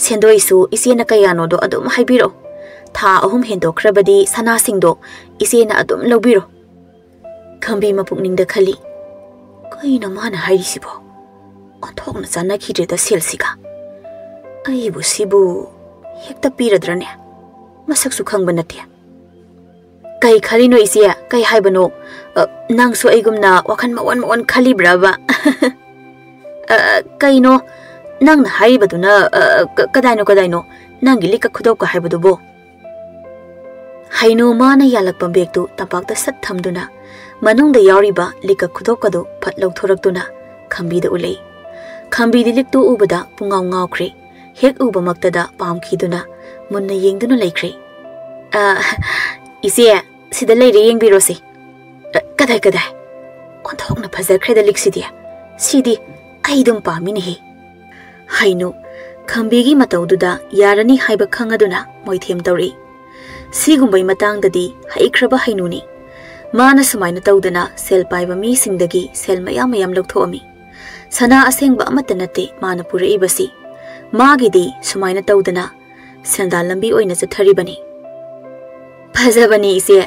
ꯁꯦꯟꯗꯣꯏꯁꯨ ꯏꯆꯦꯅ ꯀꯌꯥꯅꯣꯗꯣ ꯑꯗꯨꯝ ꯍꯥꯏꯕꯤꯔꯛꯑꯣ꯫ ꯊꯥ ꯑꯍꯨꯝ ꯍꯦꯟꯗꯣꯛꯈ꯭ꯔꯕꯗꯤ ꯁꯅꯥꯁꯤꯡꯗꯣ ꯏꯆꯦꯅ ꯑꯗꯨꯝ ꯂꯧꯕꯤꯔꯣ꯫" ꯈꯝꯕꯤ ꯃꯄꯨꯛꯅꯤꯡꯗ ꯈꯜꯂꯤ, "ꯀꯩꯅꯣ ꯃꯥꯅ ꯍꯥꯏꯔꯤꯁꯤꯕꯣ? ꯑꯣꯟꯊꯣꯛꯅ ꯆꯥꯟꯅꯈꯤꯗ꯭ꯔꯦꯗ ꯁꯦꯜꯁꯤꯒ꯫ ꯑꯩꯕꯨ ꯁꯤꯕꯨ ꯍꯦꯛꯇ ꯄꯤꯔꯗ꯭ꯔꯅꯦ? ꯃꯁꯛꯁꯨ ꯈꯪꯕ ꯅꯠꯇꯦ꯫" "ꯀꯩ ꯈꯜꯂꯤꯅꯣ ꯏꯆꯦ? ꯀꯩ ꯍꯥꯏꯕꯅꯣ? ꯑ, ꯅꯪꯁꯨ ꯑꯩꯒꯨꯝꯅ ꯋꯥꯈꯜ ꯃꯑꯣꯟ ꯃꯑꯣꯟ ꯈꯜꯂꯤꯕ꯭ꯔꯕ?" "ꯑ, ꯀꯩꯅꯣ? ꯅꯪꯅ ꯍꯥꯏꯔꯤꯕꯗꯨꯅ, ꯑ, ꯀ-, ꯀꯗꯥꯏꯅꯣ, ꯀꯗꯥꯏꯅꯣ? ꯅꯪꯒꯤ ꯂꯤꯛꯀ ꯈꯨꯗꯣꯞꯀ ꯍꯥꯏꯕꯗꯨꯕꯣ?" ꯍꯩꯅꯨ ꯃꯥꯅ ꯌꯥꯜꯂꯛꯄ ꯕꯦꯒꯇꯨ ꯇꯝꯄꯥꯛꯇ ꯁꯠ ꯊꯝꯗꯨꯅ ꯃꯅꯨꯡꯗ ꯌꯥꯎꯔꯤꯕ ꯂꯤꯛꯀ ꯈꯨꯗꯣꯞꯀꯗꯨ ꯐꯠ ꯂꯧꯊꯣꯔꯛꯇꯨꯅ ꯈꯝꯕꯤꯗ ꯎꯠꯂꯛꯏ꯫ ꯈꯝꯕꯤꯗꯤ ꯂꯤꯛꯇꯨ ꯎꯕꯗ ꯄꯨꯡꯉꯥꯎ ꯉꯥꯎꯈ꯭ꯔꯦ꯫ ꯍꯦꯛ ꯎꯕꯃꯛꯇꯗ ꯄꯥꯝꯈꯤꯗꯨꯅ ꯃꯨꯟꯅ ꯌꯦꯡꯗꯨꯅ ꯂꯩꯈ꯭ꯔꯦ꯫ "ꯑ, ꯏꯆꯦ, ꯁꯤꯗ ꯂꯩꯔꯦ, ꯌꯦꯡꯕꯤꯔꯣꯁꯦ꯫" "ꯑ, ꯀꯗꯥꯏ, ꯀꯗꯥꯏ? ꯑꯣꯟꯊꯣꯛꯅ ꯐꯖꯈ꯭ꯔꯦꯗ ꯂꯤꯛꯁꯤꯗꯤ꯫ ꯁꯤꯗꯤ ꯑꯩ ꯑꯗꯨꯝ ꯄꯥꯝꯃꯤꯅꯦꯍꯦ꯫" ꯍꯩꯅꯨ ꯈꯝꯕꯤꯒꯤ ꯃꯇꯧꯗꯨꯗ ꯌꯥꯔꯅꯤ ꯍꯥꯏꯕ ꯈꯪꯉꯗꯨꯅ ꯃꯣꯏꯊꯦꯝ ꯇꯧꯔꯛꯏ꯫ ꯁꯤꯒꯨꯝꯕꯩ ꯃꯇꯥꯡꯗꯗꯤ ꯍꯩꯈ꯭ꯔꯕ ꯍꯩꯅꯨꯅꯤ꯫ ꯃꯥꯅ ꯁꯨꯃꯥꯏꯅ ꯇꯧꯗꯅ ꯁꯦꯜ ꯄꯥꯏꯕ ꯃꯤꯁꯤꯡꯗꯒꯤ ꯁꯦꯜ ꯃꯌꯥꯝ ꯃꯌꯥꯝ ꯂꯧꯊꯣꯛꯑꯝꯃꯤ꯫ ꯁꯅꯥ ꯑꯁꯦꯡꯕ ꯑꯃꯠꯇ ꯅꯠꯇꯦ ꯃꯥꯅ ꯄꯨꯔꯛꯏꯕꯁꯤ꯫ ꯃꯥꯒꯤꯗꯤ ꯁꯨꯃꯥꯏꯅ ꯇꯧꯗꯅ ꯁꯦꯟꯗꯥꯟ ꯂꯝꯕꯤ ꯑꯣꯏꯅ ꯆꯠꯊꯔꯤꯕꯅꯤ꯫ "ꯐꯖꯕꯅꯤ ꯏꯆꯦ꯫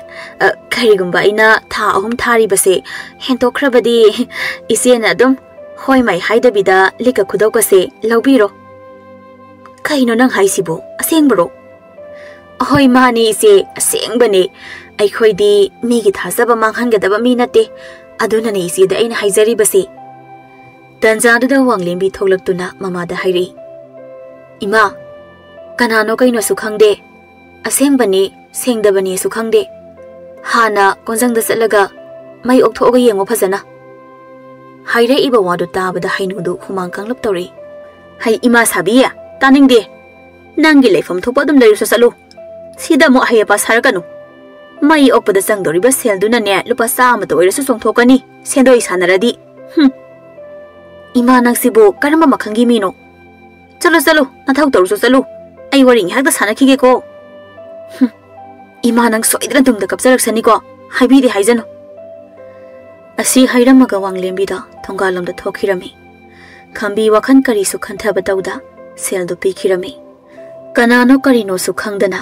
ꯑ, ꯀꯔꯤꯒꯨꯝꯕ ꯑꯩꯅ ꯊꯥ ꯑꯍꯨꯝ ꯊꯥꯔꯤꯕꯁꯦ ꯍꯦꯟꯇꯣꯛꯈ꯭ꯔꯕꯗꯤ ꯏꯆꯦꯅ ꯑꯗꯨꯝ ꯍꯣꯏ ꯃꯥꯏ ꯍꯥꯏꯗꯕꯤꯗ ꯂꯤꯛꯀ ꯈꯨꯗꯣꯞꯀꯁꯦ ꯂꯧꯕꯤꯔꯣ꯫" "ꯀꯩꯅꯣ ꯅꯪ ꯍꯥꯏꯁꯤꯕꯣ? ꯑꯁꯦꯡꯕꯔꯣ?" "ꯑꯍꯣꯏ, ꯃꯥꯅꯦ ꯏꯆꯦ, ꯑꯁꯦꯡꯕꯅꯦ꯫ ꯑꯩꯈꯣꯏꯗꯤ ꯃꯤꯒꯤ ꯊꯥꯖꯕ ꯃꯥꯡꯍꯟꯒꯗꯕ ꯃꯤ ꯅꯠꯇꯦ꯫ ꯑꯗꯨꯅꯅꯦ ꯏꯆꯦꯗ ꯑꯩꯅ ꯍꯥꯏꯖꯔꯤꯕꯁꯦ꯫" ꯇꯟꯖꯥꯗꯨꯗ ꯋꯥꯡꯂꯦꯝꯕꯤ ꯊꯣꯛꯂꯛꯇꯨꯅ ꯃꯃꯥꯗ ꯍꯥꯏꯔꯛꯏ, "ꯏꯃꯥ, ꯀꯅꯥꯅꯣ ꯀꯩꯅꯣꯁꯨ ꯈꯪꯗꯦ꯫ ꯑꯁꯦꯡꯕꯅꯦ, ꯁꯦꯡꯗꯕꯅꯦꯁꯨ ꯈꯪꯗꯦ꯫ ꯍꯥꯟꯅ ꯀꯣꯟꯖꯪꯗ ꯆꯠꯂꯒ ꯃꯩ ꯑꯣꯛꯊꯣꯛꯑꯒ ꯌꯦꯡꯉꯣ ꯐꯖꯅ꯫" ꯍꯥꯏꯔꯛꯏꯕ ꯋꯥꯗꯨ ꯇꯥꯕꯗ ꯍꯩꯅꯨꯗꯨ ꯍꯨꯃꯥꯡ ꯀꯥꯡꯂꯞ ꯇꯧꯔꯛꯏ꯫ "ꯍꯩ, ꯏꯃꯥ ꯁꯥꯕꯤ, ꯇꯥꯅꯤꯡꯗꯦ꯫ ꯅꯪꯒꯤ ꯂꯩꯐꯝ ꯊꯣꯛꯄ ꯑꯗꯨꯝ ꯂꯩꯔꯨꯁꯨ ꯆꯠꯂꯨ꯫ ꯁꯤꯗ ꯑꯃꯨꯛ ꯑꯍꯩ ꯑꯄꯥ ꯁꯥꯔꯛꯀꯅꯨ꯫ ꯃꯩ ꯑꯣꯛꯄꯗ ꯆꯪꯗꯧꯔꯤꯕ ꯁꯦꯜꯗꯨꯅꯅꯦ ꯂꯨꯄꯥ ꯆꯥꯝꯃꯇ ꯑꯣꯏꯔꯁꯨ ꯆꯣꯡꯊꯣꯛꯀꯅꯤ, ꯁꯦꯟꯗꯣꯏ ꯁꯥꯟꯅꯔꯗꯤ꯫ ꯍꯨꯝ꯫ ꯏꯃꯥ, ꯅꯪꯁꯤꯕꯨ ꯀꯔꯝꯕ ꯃꯈꯜꯒꯤ ꯃꯤꯅꯣ? ꯆꯠꯂꯨ, ꯆꯠꯂꯨ, ꯅꯊꯧ ꯇꯧꯔꯨꯁꯨ ꯆꯠꯂꯨ꯫ ꯑꯩ ꯋꯥꯔꯤ ꯉꯥꯏꯍꯥꯛꯇ ꯁꯥꯟꯅꯈꯤꯒꯦꯀꯣ꯫ ꯍꯨꯝ꯫ ꯏꯃꯥ, ꯅꯪ ꯁꯣꯏꯗꯅ ꯇꯨꯡꯗ ꯀꯞꯆꯔꯛꯁꯅꯤꯀꯣ꯫ ꯍꯥꯏꯕꯤꯗꯦ ꯍꯥꯏꯖꯅꯨ꯫" ꯑꯁꯤ ꯍꯥꯏꯔꯝꯃꯒ ꯋꯥꯡꯂꯦꯝꯕꯤꯗ ꯊꯣꯡꯒꯥꯜꯂꯣꯝꯗ ꯊꯣꯛꯈꯤꯔꯝꯃꯤ꯫ ꯈꯝꯕꯤ ꯋꯥꯈꯜ ꯀꯔꯤꯁꯨ ꯈꯟꯊꯕ ꯇꯧꯗ ꯁꯦꯜꯗꯨ ꯄꯤꯈꯤꯔꯝꯃꯤ꯫ ꯀꯅꯥꯅꯣ ꯀꯔꯤꯅꯣꯁꯨ ꯈꯪꯗꯅ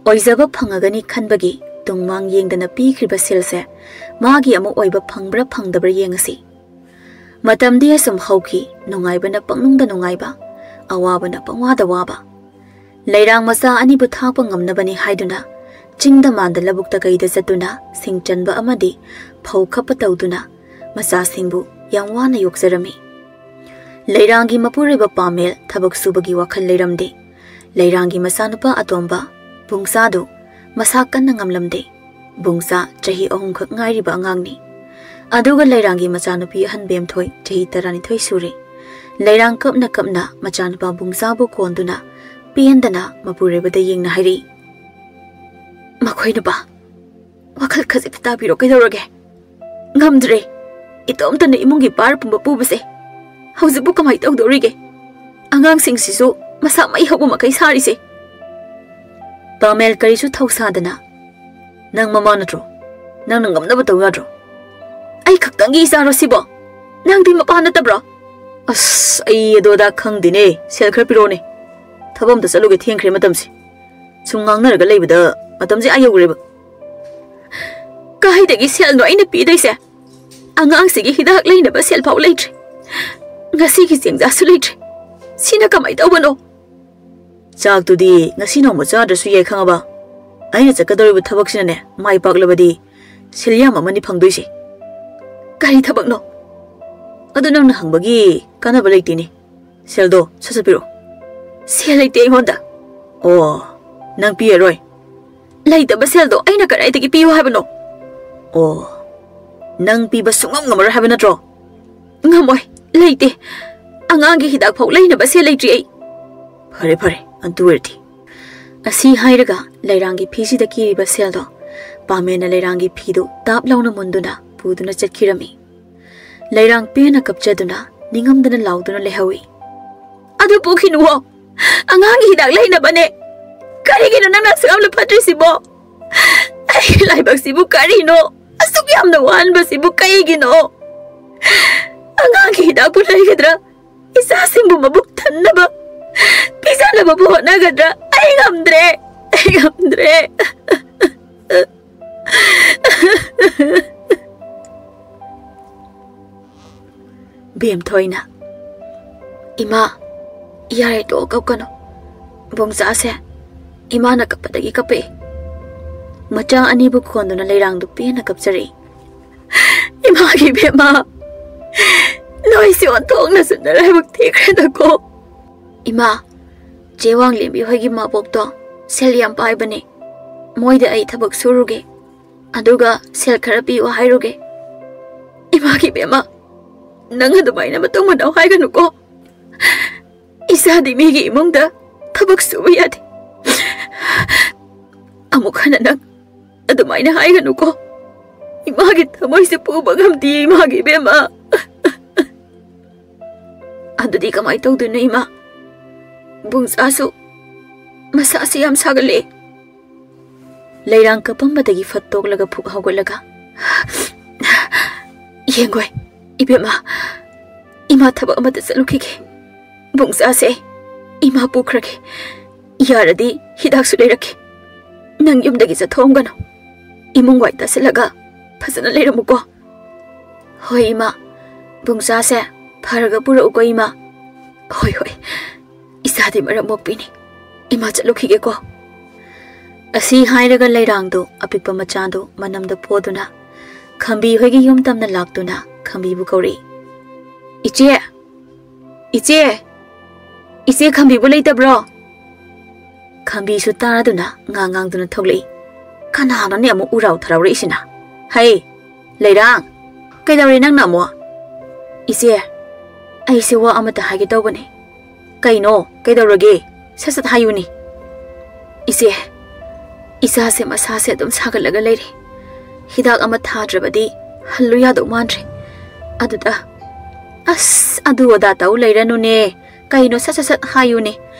ꯑꯣꯏꯖꯕ ꯐꯪꯉꯒꯅꯤ ꯈꯟꯕꯒꯤ ꯇꯨꯡꯃꯥꯡ ꯌꯦꯡꯗꯅ ꯄꯤꯈ꯭ꯔꯤꯕ ꯁꯦꯜꯁꯦ ꯃꯥꯒꯤ ꯑꯃꯨꯛ ꯑꯣꯏꯕ ꯐꯪꯕ꯭ꯔꯥ ꯐꯪꯗꯕ꯭ꯔꯥ ꯌꯦꯡꯉꯁꯤ꯫ ꯃꯇꯝꯗꯤ ꯑꯁꯨꯝ ꯍꯧꯈꯤ, ꯅꯨꯡꯉꯥꯏꯕꯅ ꯄꯪꯅꯨꯡꯗ ꯅꯨꯡꯉꯥꯏꯕ, ꯑꯋꯥꯕꯅ ꯄꯪꯋꯥꯗ ꯋꯥꯕ꯫ ꯂꯩꯔꯥꯡ ꯃꯆꯥ ꯑꯅꯤꯕꯨ ꯊꯥꯛꯄ ꯉꯝꯅꯕꯅꯤ ꯍꯥꯏꯗꯨꯅ ꯆꯤꯡꯗ ꯃꯥꯟꯗ ꯂꯧꯕꯨꯛꯇ ꯀꯩꯗ ꯆꯠꯇꯨꯅ ꯁꯤꯡ ꯆꯟꯕ ꯑꯃꯗꯤ ꯐꯧ ꯈꯞꯄ ꯇꯧꯗꯨꯅ ꯃꯆꯥꯁꯤꯡꯕꯨ ꯌꯥꯝ ꯋꯥꯅ ꯌꯣꯛꯆꯔꯝꯃꯤ꯫ ꯂꯩꯔꯥꯡꯒꯤ ꯃꯄꯨꯔꯣꯏꯕ ꯄꯥꯃꯦꯜ ꯊꯕꯛ ꯁꯨꯕꯒꯤ ꯋꯥꯈꯜ ꯂꯩꯔꯝꯗꯦ꯫ ꯂꯩꯔꯥꯡꯒꯤ ꯃꯆꯥꯅꯨꯄꯥ ꯑꯇꯣꯝꯕ ꯕꯨꯡꯆꯥꯗꯨ ꯃꯁꯥ ꯀꯟꯅ ꯉꯝꯂꯝꯗꯦ꯫ ꯕꯨꯡꯆꯥ ꯆꯍꯤ ꯑꯍꯨꯝꯈꯛ ꯉꯥꯏꯔꯤꯕ ꯑꯉꯥꯡꯅꯤ꯫ ꯑꯗꯨꯒ ꯂꯩꯔꯥꯡꯒꯤ ꯃꯆꯥꯅꯨꯄꯤ ꯑꯍꯟ ꯕꯦꯝꯊꯣꯏ ꯆꯍꯤ ꯇꯔꯥꯅꯤꯊꯣꯏ ꯁꯨꯔꯦ꯫ ꯂꯩꯔꯥꯡ ꯀꯞꯅ ꯀꯞꯅ ꯃꯆꯥꯅꯨꯄꯥ ꯕꯨꯡꯆꯥꯕꯨ ꯀꯣꯟꯗꯨꯅ ꯄꯦꯟꯗꯅ ꯃꯄꯨꯔꯣꯏꯕꯗ ꯌꯦꯡꯅ ꯍꯥꯏꯔꯛꯏ, "ꯃꯈꯣꯏ ꯅꯨꯄꯥ, ꯋꯥꯈꯜ ꯈꯖꯤꯛꯇ ꯇꯥꯕꯤꯔꯣ, ꯀꯩꯗꯧꯔꯒꯦ? ꯉꯝꯗ꯭ꯔꯦ꯫ ꯏꯇꯣꯝꯇꯅ ꯏꯃꯨꯡꯒꯤ ꯚꯥꯔ ꯄꯨꯝꯕ ꯄꯨꯕꯁꯦ꯫ ꯍꯧꯖꯤꯛꯄꯨ ꯀꯃꯥꯏ ꯇꯧꯗꯧꯔꯤꯒꯦ? ꯑꯉꯥꯡꯁꯤꯡꯁꯤꯁꯨ ꯃꯁꯥ ꯃꯩ ꯍꯧꯕ ꯃꯈꯩ ꯁꯥꯔꯤꯁꯦ?" ꯄꯥꯃꯦꯜ ꯀꯔꯤꯁꯨ ꯊꯧꯁꯥꯗꯅ, "ꯅꯪ ꯃꯃꯥ ꯅꯠꯇ꯭ꯔꯣ? ꯅꯪꯅ ꯉꯝꯅꯕ ꯇꯧ ꯌꯥꯗ꯭ꯔꯣ?" "ꯑꯩ ꯈꯛꯇꯪꯒꯤ ꯏꯆꯥꯔꯣ ꯁꯤꯕꯣ? ꯅꯪꯗꯤ ꯃꯄꯥ ꯅꯠꯇꯕ꯭ꯔꯣ?" "ꯑꯁ, ꯑꯩ ꯑꯗꯣ ꯑꯗꯥ ꯈꯪꯗꯦꯅꯦ꯫ ꯁꯦꯜ ꯈꯔ ꯄꯤꯔꯛꯑꯣꯅꯦ꯫ ꯊꯕꯛ ꯑꯝꯇ ꯆꯠꯂꯨꯒꯦ, ꯊꯦꯡꯈ꯭ꯔꯦ ꯃꯇꯝꯁꯦ꯫ ꯁꯨꯝ ꯉꯥꯡꯅꯔꯒ ꯂꯩꯕꯗ ꯃꯇꯝꯁꯦ ꯑꯥ ꯌꯧꯈ꯭ꯔꯦꯕ꯫" "ꯀꯥꯏꯗꯒꯤ ꯁꯦꯜꯅꯣ ꯑꯩꯅ ꯄꯤꯗꯣꯏꯁꯦ? ꯑꯉꯥꯡꯁꯤꯒꯤ ꯍꯤꯗꯥꯛ ꯂꯩꯅꯕ ꯁꯦꯜ ꯐꯥꯎ ꯂꯩꯇ꯭ꯔꯦ꯫ ꯉꯁꯤꯒꯤ ꯆꯦꯡꯖꯥꯛꯁꯨ ꯂꯩꯇ꯭ꯔꯦ꯫ ꯁꯤꯅ ꯀꯃꯥꯏ ꯇꯧꯕꯅꯣ?" "ꯆꯥꯛꯇꯨꯗꯤ ꯉꯁꯤ ꯅꯣꯡꯃ ꯆꯥꯗ꯭ꯔꯁꯨ ꯌꯥꯏ, ꯈꯪꯉꯕ? ꯑꯩꯅ ꯆꯠꯀꯗꯧꯔꯤꯕ ꯊꯕꯛꯁꯤꯅꯅꯦ ꯃꯥꯏ ꯄꯥꯛꯂꯕꯗꯤ ꯁꯦꯜ ꯌꯥꯝ ꯑꯃꯅꯤ ꯐꯪꯗꯣꯏꯁꯦ꯫" "ꯀꯔꯤ ꯊꯕꯛꯅꯣ?" "ꯑꯗꯨ ꯅꯪꯅ ꯍꯪꯕꯒꯤ ꯀꯥꯟꯅꯕ ꯂꯩꯇꯦꯅꯦ꯫ ꯁꯦꯜꯗꯣ ꯁꯠ ꯁꯠ ꯄꯤꯔꯛꯑꯣ꯫" "ꯁꯦꯜ ꯂꯩꯇꯦ ꯑꯩꯉꯣꯟꯗ꯫" "ꯑꯣ, ꯅꯪ ꯄꯤꯔꯔꯣꯏ?" "ꯂꯩꯇꯕ ꯁꯦꯜꯗꯣ ꯑꯩꯅ ꯀꯗꯥꯏꯗꯒꯤ ꯄꯤꯌꯨ ꯍꯥꯏꯕꯅꯣ?" "ꯑꯣ, ꯅꯪ ꯄꯤꯕ ꯁꯨꯡꯉꯝ ꯉꯝꯃꯔꯣꯏ ꯍꯥꯏꯕ ꯅꯠꯇ꯭ꯔꯣ?" "ꯉꯝꯃꯣꯏ, ꯂꯩꯇꯦ꯫ ꯑꯉꯥꯡꯒꯤ ꯍꯤꯗꯥꯛ ꯐꯥꯎ ꯂꯩꯅꯕ ꯁꯦꯜ ꯂꯩꯇ꯭ꯔꯤ ꯑꯩ꯫" "ꯐꯔꯦ, ꯐꯔꯦ, ꯑꯗꯨ ꯑꯣꯏꯔꯗꯤ꯫" ꯑꯁꯤ ꯍꯥꯏꯔꯒ ꯂꯩꯔꯥꯡꯒꯤ ꯐꯤꯁꯤꯗ ꯀꯤꯔꯤꯕ ꯁꯦꯜꯗꯣ ꯄꯥꯃꯦꯟꯅ ꯂꯩꯔꯥꯡꯒꯤ ꯐꯤꯗꯨ ꯇꯥꯞ ꯂꯥꯎꯅ ꯃꯨꯟꯗꯨꯅ ꯄꯨꯗꯨꯅ ꯆꯠꯈꯤꯔꯝꯃꯤ꯫ ꯂꯩꯔꯥꯡ ꯄꯦꯟꯅ ꯀꯞꯆꯗꯨꯅ ꯅꯤꯡꯉꯝꯗꯅ ꯂꯥꯎꯗꯨꯅ ꯂꯩꯍꯧꯏ꯫ "ꯑꯗꯨ ꯄꯨꯈꯤꯅꯨꯋꯣ, ꯑꯉꯥꯡꯒꯤ ꯍꯤꯗꯥꯛ ꯂꯩꯅꯕꯅꯦ꯫ ꯀꯔꯤꯒꯤꯅꯣ ꯅꯪꯅ ꯑꯁꯨꯛ ꯌꯥꯝꯅ ꯐꯠꯇ꯭ꯔꯤꯁꯤꯕꯣ? ꯑꯩꯒꯤ ꯂꯥꯏꯕꯛꯁꯤꯕꯨ ꯀꯔꯤꯅꯣ? ꯑꯁꯨꯛ ꯌꯥꯝꯅ ꯋꯥꯍꯟꯕꯁꯤꯕꯨ ꯀꯩꯒꯤꯅꯣ? ꯑꯉꯥꯡꯒꯤ ꯍꯤꯗꯥꯛꯄꯨ ꯂꯩꯒꯗ꯭ꯔꯥ? ꯏꯆꯥꯁꯤꯡꯕꯨ ꯃꯕꯨꯛ ꯊꯟꯅꯕ ꯄꯤꯖꯅꯕꯕꯨ ꯍꯣꯠꯅꯒꯗ꯭ꯔꯥ? ꯑꯩ ꯉꯝꯗ꯭ꯔꯦ, ꯑꯩ ꯉꯝꯗ꯭ꯔꯦ꯫ ꯕꯦꯝꯊꯣꯏꯅ, "ꯏꯃꯥ, ꯌꯥꯔꯦ, ꯇꯣꯛꯑꯣ, ꯀꯞꯀꯅꯨ꯫ ꯕꯨꯡꯆꯥꯁꯦ ꯏꯃꯥꯅ ꯀꯞꯄꯗꯒꯤ ꯀꯞꯄꯛꯑꯦ꯫" ꯃꯆꯥ ꯑꯅꯤꯕꯨ ꯈꯣꯟꯗꯨꯅ ꯂꯩꯔꯥꯡꯗꯨ ꯄꯦꯟꯅ ꯀꯞꯆꯔꯛꯏ꯫ "ꯏꯃꯥꯒꯤ ꯕꯦꯝꯃ, ꯅꯣꯏꯁꯤ ꯑꯣꯟꯊꯣꯛꯅꯁꯨ ꯅꯔꯥꯏꯕꯛ ꯊꯤꯈ꯭ꯔꯦꯗꯀꯣ꯫" "ꯏꯃꯥ, ꯆꯦ ꯋꯥꯡꯂꯦꯝꯕꯤ ꯍꯣꯏꯒꯤ ꯃꯕꯣꯛꯇꯣ ꯁꯦꯜ ꯌꯥꯝ ꯄꯥꯏꯕꯅꯦ꯫ ꯃꯣꯏꯗ ꯑꯩ ꯊꯕꯛ ꯁꯨꯔꯨꯒꯦ, ꯑꯗꯨꯒ ꯁꯦꯜ ꯈꯔ ꯄꯤꯌꯨ ꯍꯥꯏꯔꯨꯒꯦ꯫" "ꯏꯃꯥꯒꯤ ꯕꯦꯝꯃ, ꯅꯪ ꯑꯗꯨꯃꯥꯏꯅ ꯃꯇꯨꯡ ꯃꯅꯥꯎ ꯍꯥꯏꯒꯅꯨꯀꯣ꯫ ꯏꯆꯥꯗꯤ ꯃꯤꯒꯤ ꯏꯃꯨꯡꯗ ꯊꯕꯛ ꯁꯨꯕ ꯌꯥꯗꯦ꯫ ꯑꯃꯨꯛ ꯍꯟꯅ ꯅꯪ ꯑꯗꯨꯃꯥꯏꯅ ꯍꯥꯏꯒꯅꯨꯀꯣ꯫ ꯏꯃꯥꯒꯤ ꯊꯃꯣꯏꯁꯦ ꯄꯨꯕ ꯉꯝꯗꯦ, ꯏꯃꯥꯒꯤ ꯕꯦꯝꯃ꯫" "ꯑꯗꯨꯗꯤ ꯀꯃꯥꯏꯅ ꯇꯧꯗꯣꯏꯅꯣ, ꯏꯃꯥ? ꯕꯨꯡꯆꯥꯁꯨ ꯃꯁꯥꯁꯦ ꯌꯥꯝ ꯁꯥꯒꯠꯂꯛꯑꯦ꯫" ꯂꯩꯔꯥꯡ ꯀꯞꯄꯝꯕꯗꯒꯤ ꯐꯠ ꯇꯣꯛꯂꯒ ꯐꯨꯛ ꯍꯧꯒꯠꯂꯒ, "ꯌꯦꯡꯒꯣꯏ, ꯏꯕꯦꯝꯃ, ꯏꯃꯥ ꯊꯕꯛ ꯑꯃꯗ ꯆꯠꯂꯨꯈꯤꯒꯦ꯫ ꯕꯨꯡꯆꯥꯁꯦ ꯏꯃꯥ ꯄꯨꯈ꯭ꯔꯒꯦ꯫ ꯌꯥꯔꯗꯤ ꯍꯤꯗꯥꯛꯁꯨ ꯂꯩꯔꯛꯀꯦ꯫ ꯅꯪ ꯌꯨꯝꯗꯒꯤ ꯆꯠꯊꯣꯛꯑꯝꯒꯅꯨ꯫ ꯏꯃꯨꯡ ꯋꯥꯏ ꯇꯥꯁꯤꯜꯂꯒ ꯐꯖꯅ ꯂꯩꯔꯝꯃꯨꯀꯣ꯫" "ꯍꯣꯏ, ꯏꯃꯥ꯫ ꯕꯨꯡꯆꯥꯁꯦ ꯐꯔꯒ ꯄꯨꯔꯛꯎꯀꯣ, ꯏꯃꯥ꯫" "ꯍꯣꯏ, ꯍꯣꯏ꯫ ꯏꯆꯥꯗꯤ ꯃꯔꯝ ꯃꯣꯛꯄꯤꯅꯤ꯫ ꯏꯃꯥ, ꯆꯠꯂꯨꯈꯤꯒꯦꯀꯣ꯫" ꯑꯁꯤ ꯍꯥꯏꯔꯒ ꯂꯩꯔꯥꯡꯗꯨ ꯑꯄꯤꯛꯄ ꯃꯆꯥꯗꯨ ꯃꯅꯝꯗ ꯄꯣꯗꯨꯅ ꯈꯝꯕꯤ ꯍꯣꯏꯒꯤ ꯌꯨꯝ ꯇꯝꯅ ꯂꯥꯛꯇꯨꯅ ꯈꯝꯕꯤꯕꯨ ꯀꯧꯔꯛꯏ꯫ "ꯏꯆꯦ! ꯏꯆꯦ! ꯏꯆꯦ, ꯈꯝꯕꯤꯕꯨ ꯂꯩꯇꯕ꯭ꯔꯣ?" ꯈꯝꯕꯤꯁꯨ ꯇꯥꯗꯨꯅ ꯉꯥꯡ ꯉꯥꯡꯗꯨꯅ ꯊꯣꯛꯂꯛꯏ꯫ "ꯀꯅꯥꯅꯣꯅꯦ ꯑꯃꯨꯛ ꯎꯔꯥꯎ ꯊꯔꯥꯎꯔꯛꯏꯁꯤꯅ? ꯍꯩ, ꯂꯩꯔꯥꯡ, ꯀꯩꯗꯧꯔꯦ ꯅꯪꯅ ꯑꯃꯨꯛ?" "ꯏꯆꯦ, ꯑꯩꯁꯦ ꯋꯥ ꯑꯃꯇ ꯍꯥꯏꯒꯦ ꯇꯧꯕꯅꯦ꯫" "ꯀꯩꯅꯣ? ꯀꯩꯗꯧꯔꯒꯦ? ꯁꯠ ꯁꯠ ꯍꯥꯏꯌꯨꯅꯦ꯫" "ꯏꯆꯦ, ꯏꯆꯥꯁꯦ ꯃꯁꯥꯁꯦ ꯑꯗꯨꯝ ꯁꯥꯒꯠꯂꯒ ꯂꯩꯔꯦ꯫ ꯍꯤꯗꯥꯛ ꯑꯃ ꯊꯥꯗ꯭ꯔꯕꯗꯤ ꯍꯜꯂꯨ ꯌꯥꯗꯧ ꯃꯥꯟꯗ꯭ꯔꯦ꯫ ꯑꯗꯨꯗ, ꯑꯁ, ꯑꯗꯨ ꯑꯗꯥ ꯇꯧ ꯂꯩꯔꯅꯨꯅꯦ꯫ ꯀꯩꯅꯣ, ꯁꯠ ꯁꯠ ꯁꯠ ꯍꯥꯏꯌꯨꯅꯦ꯫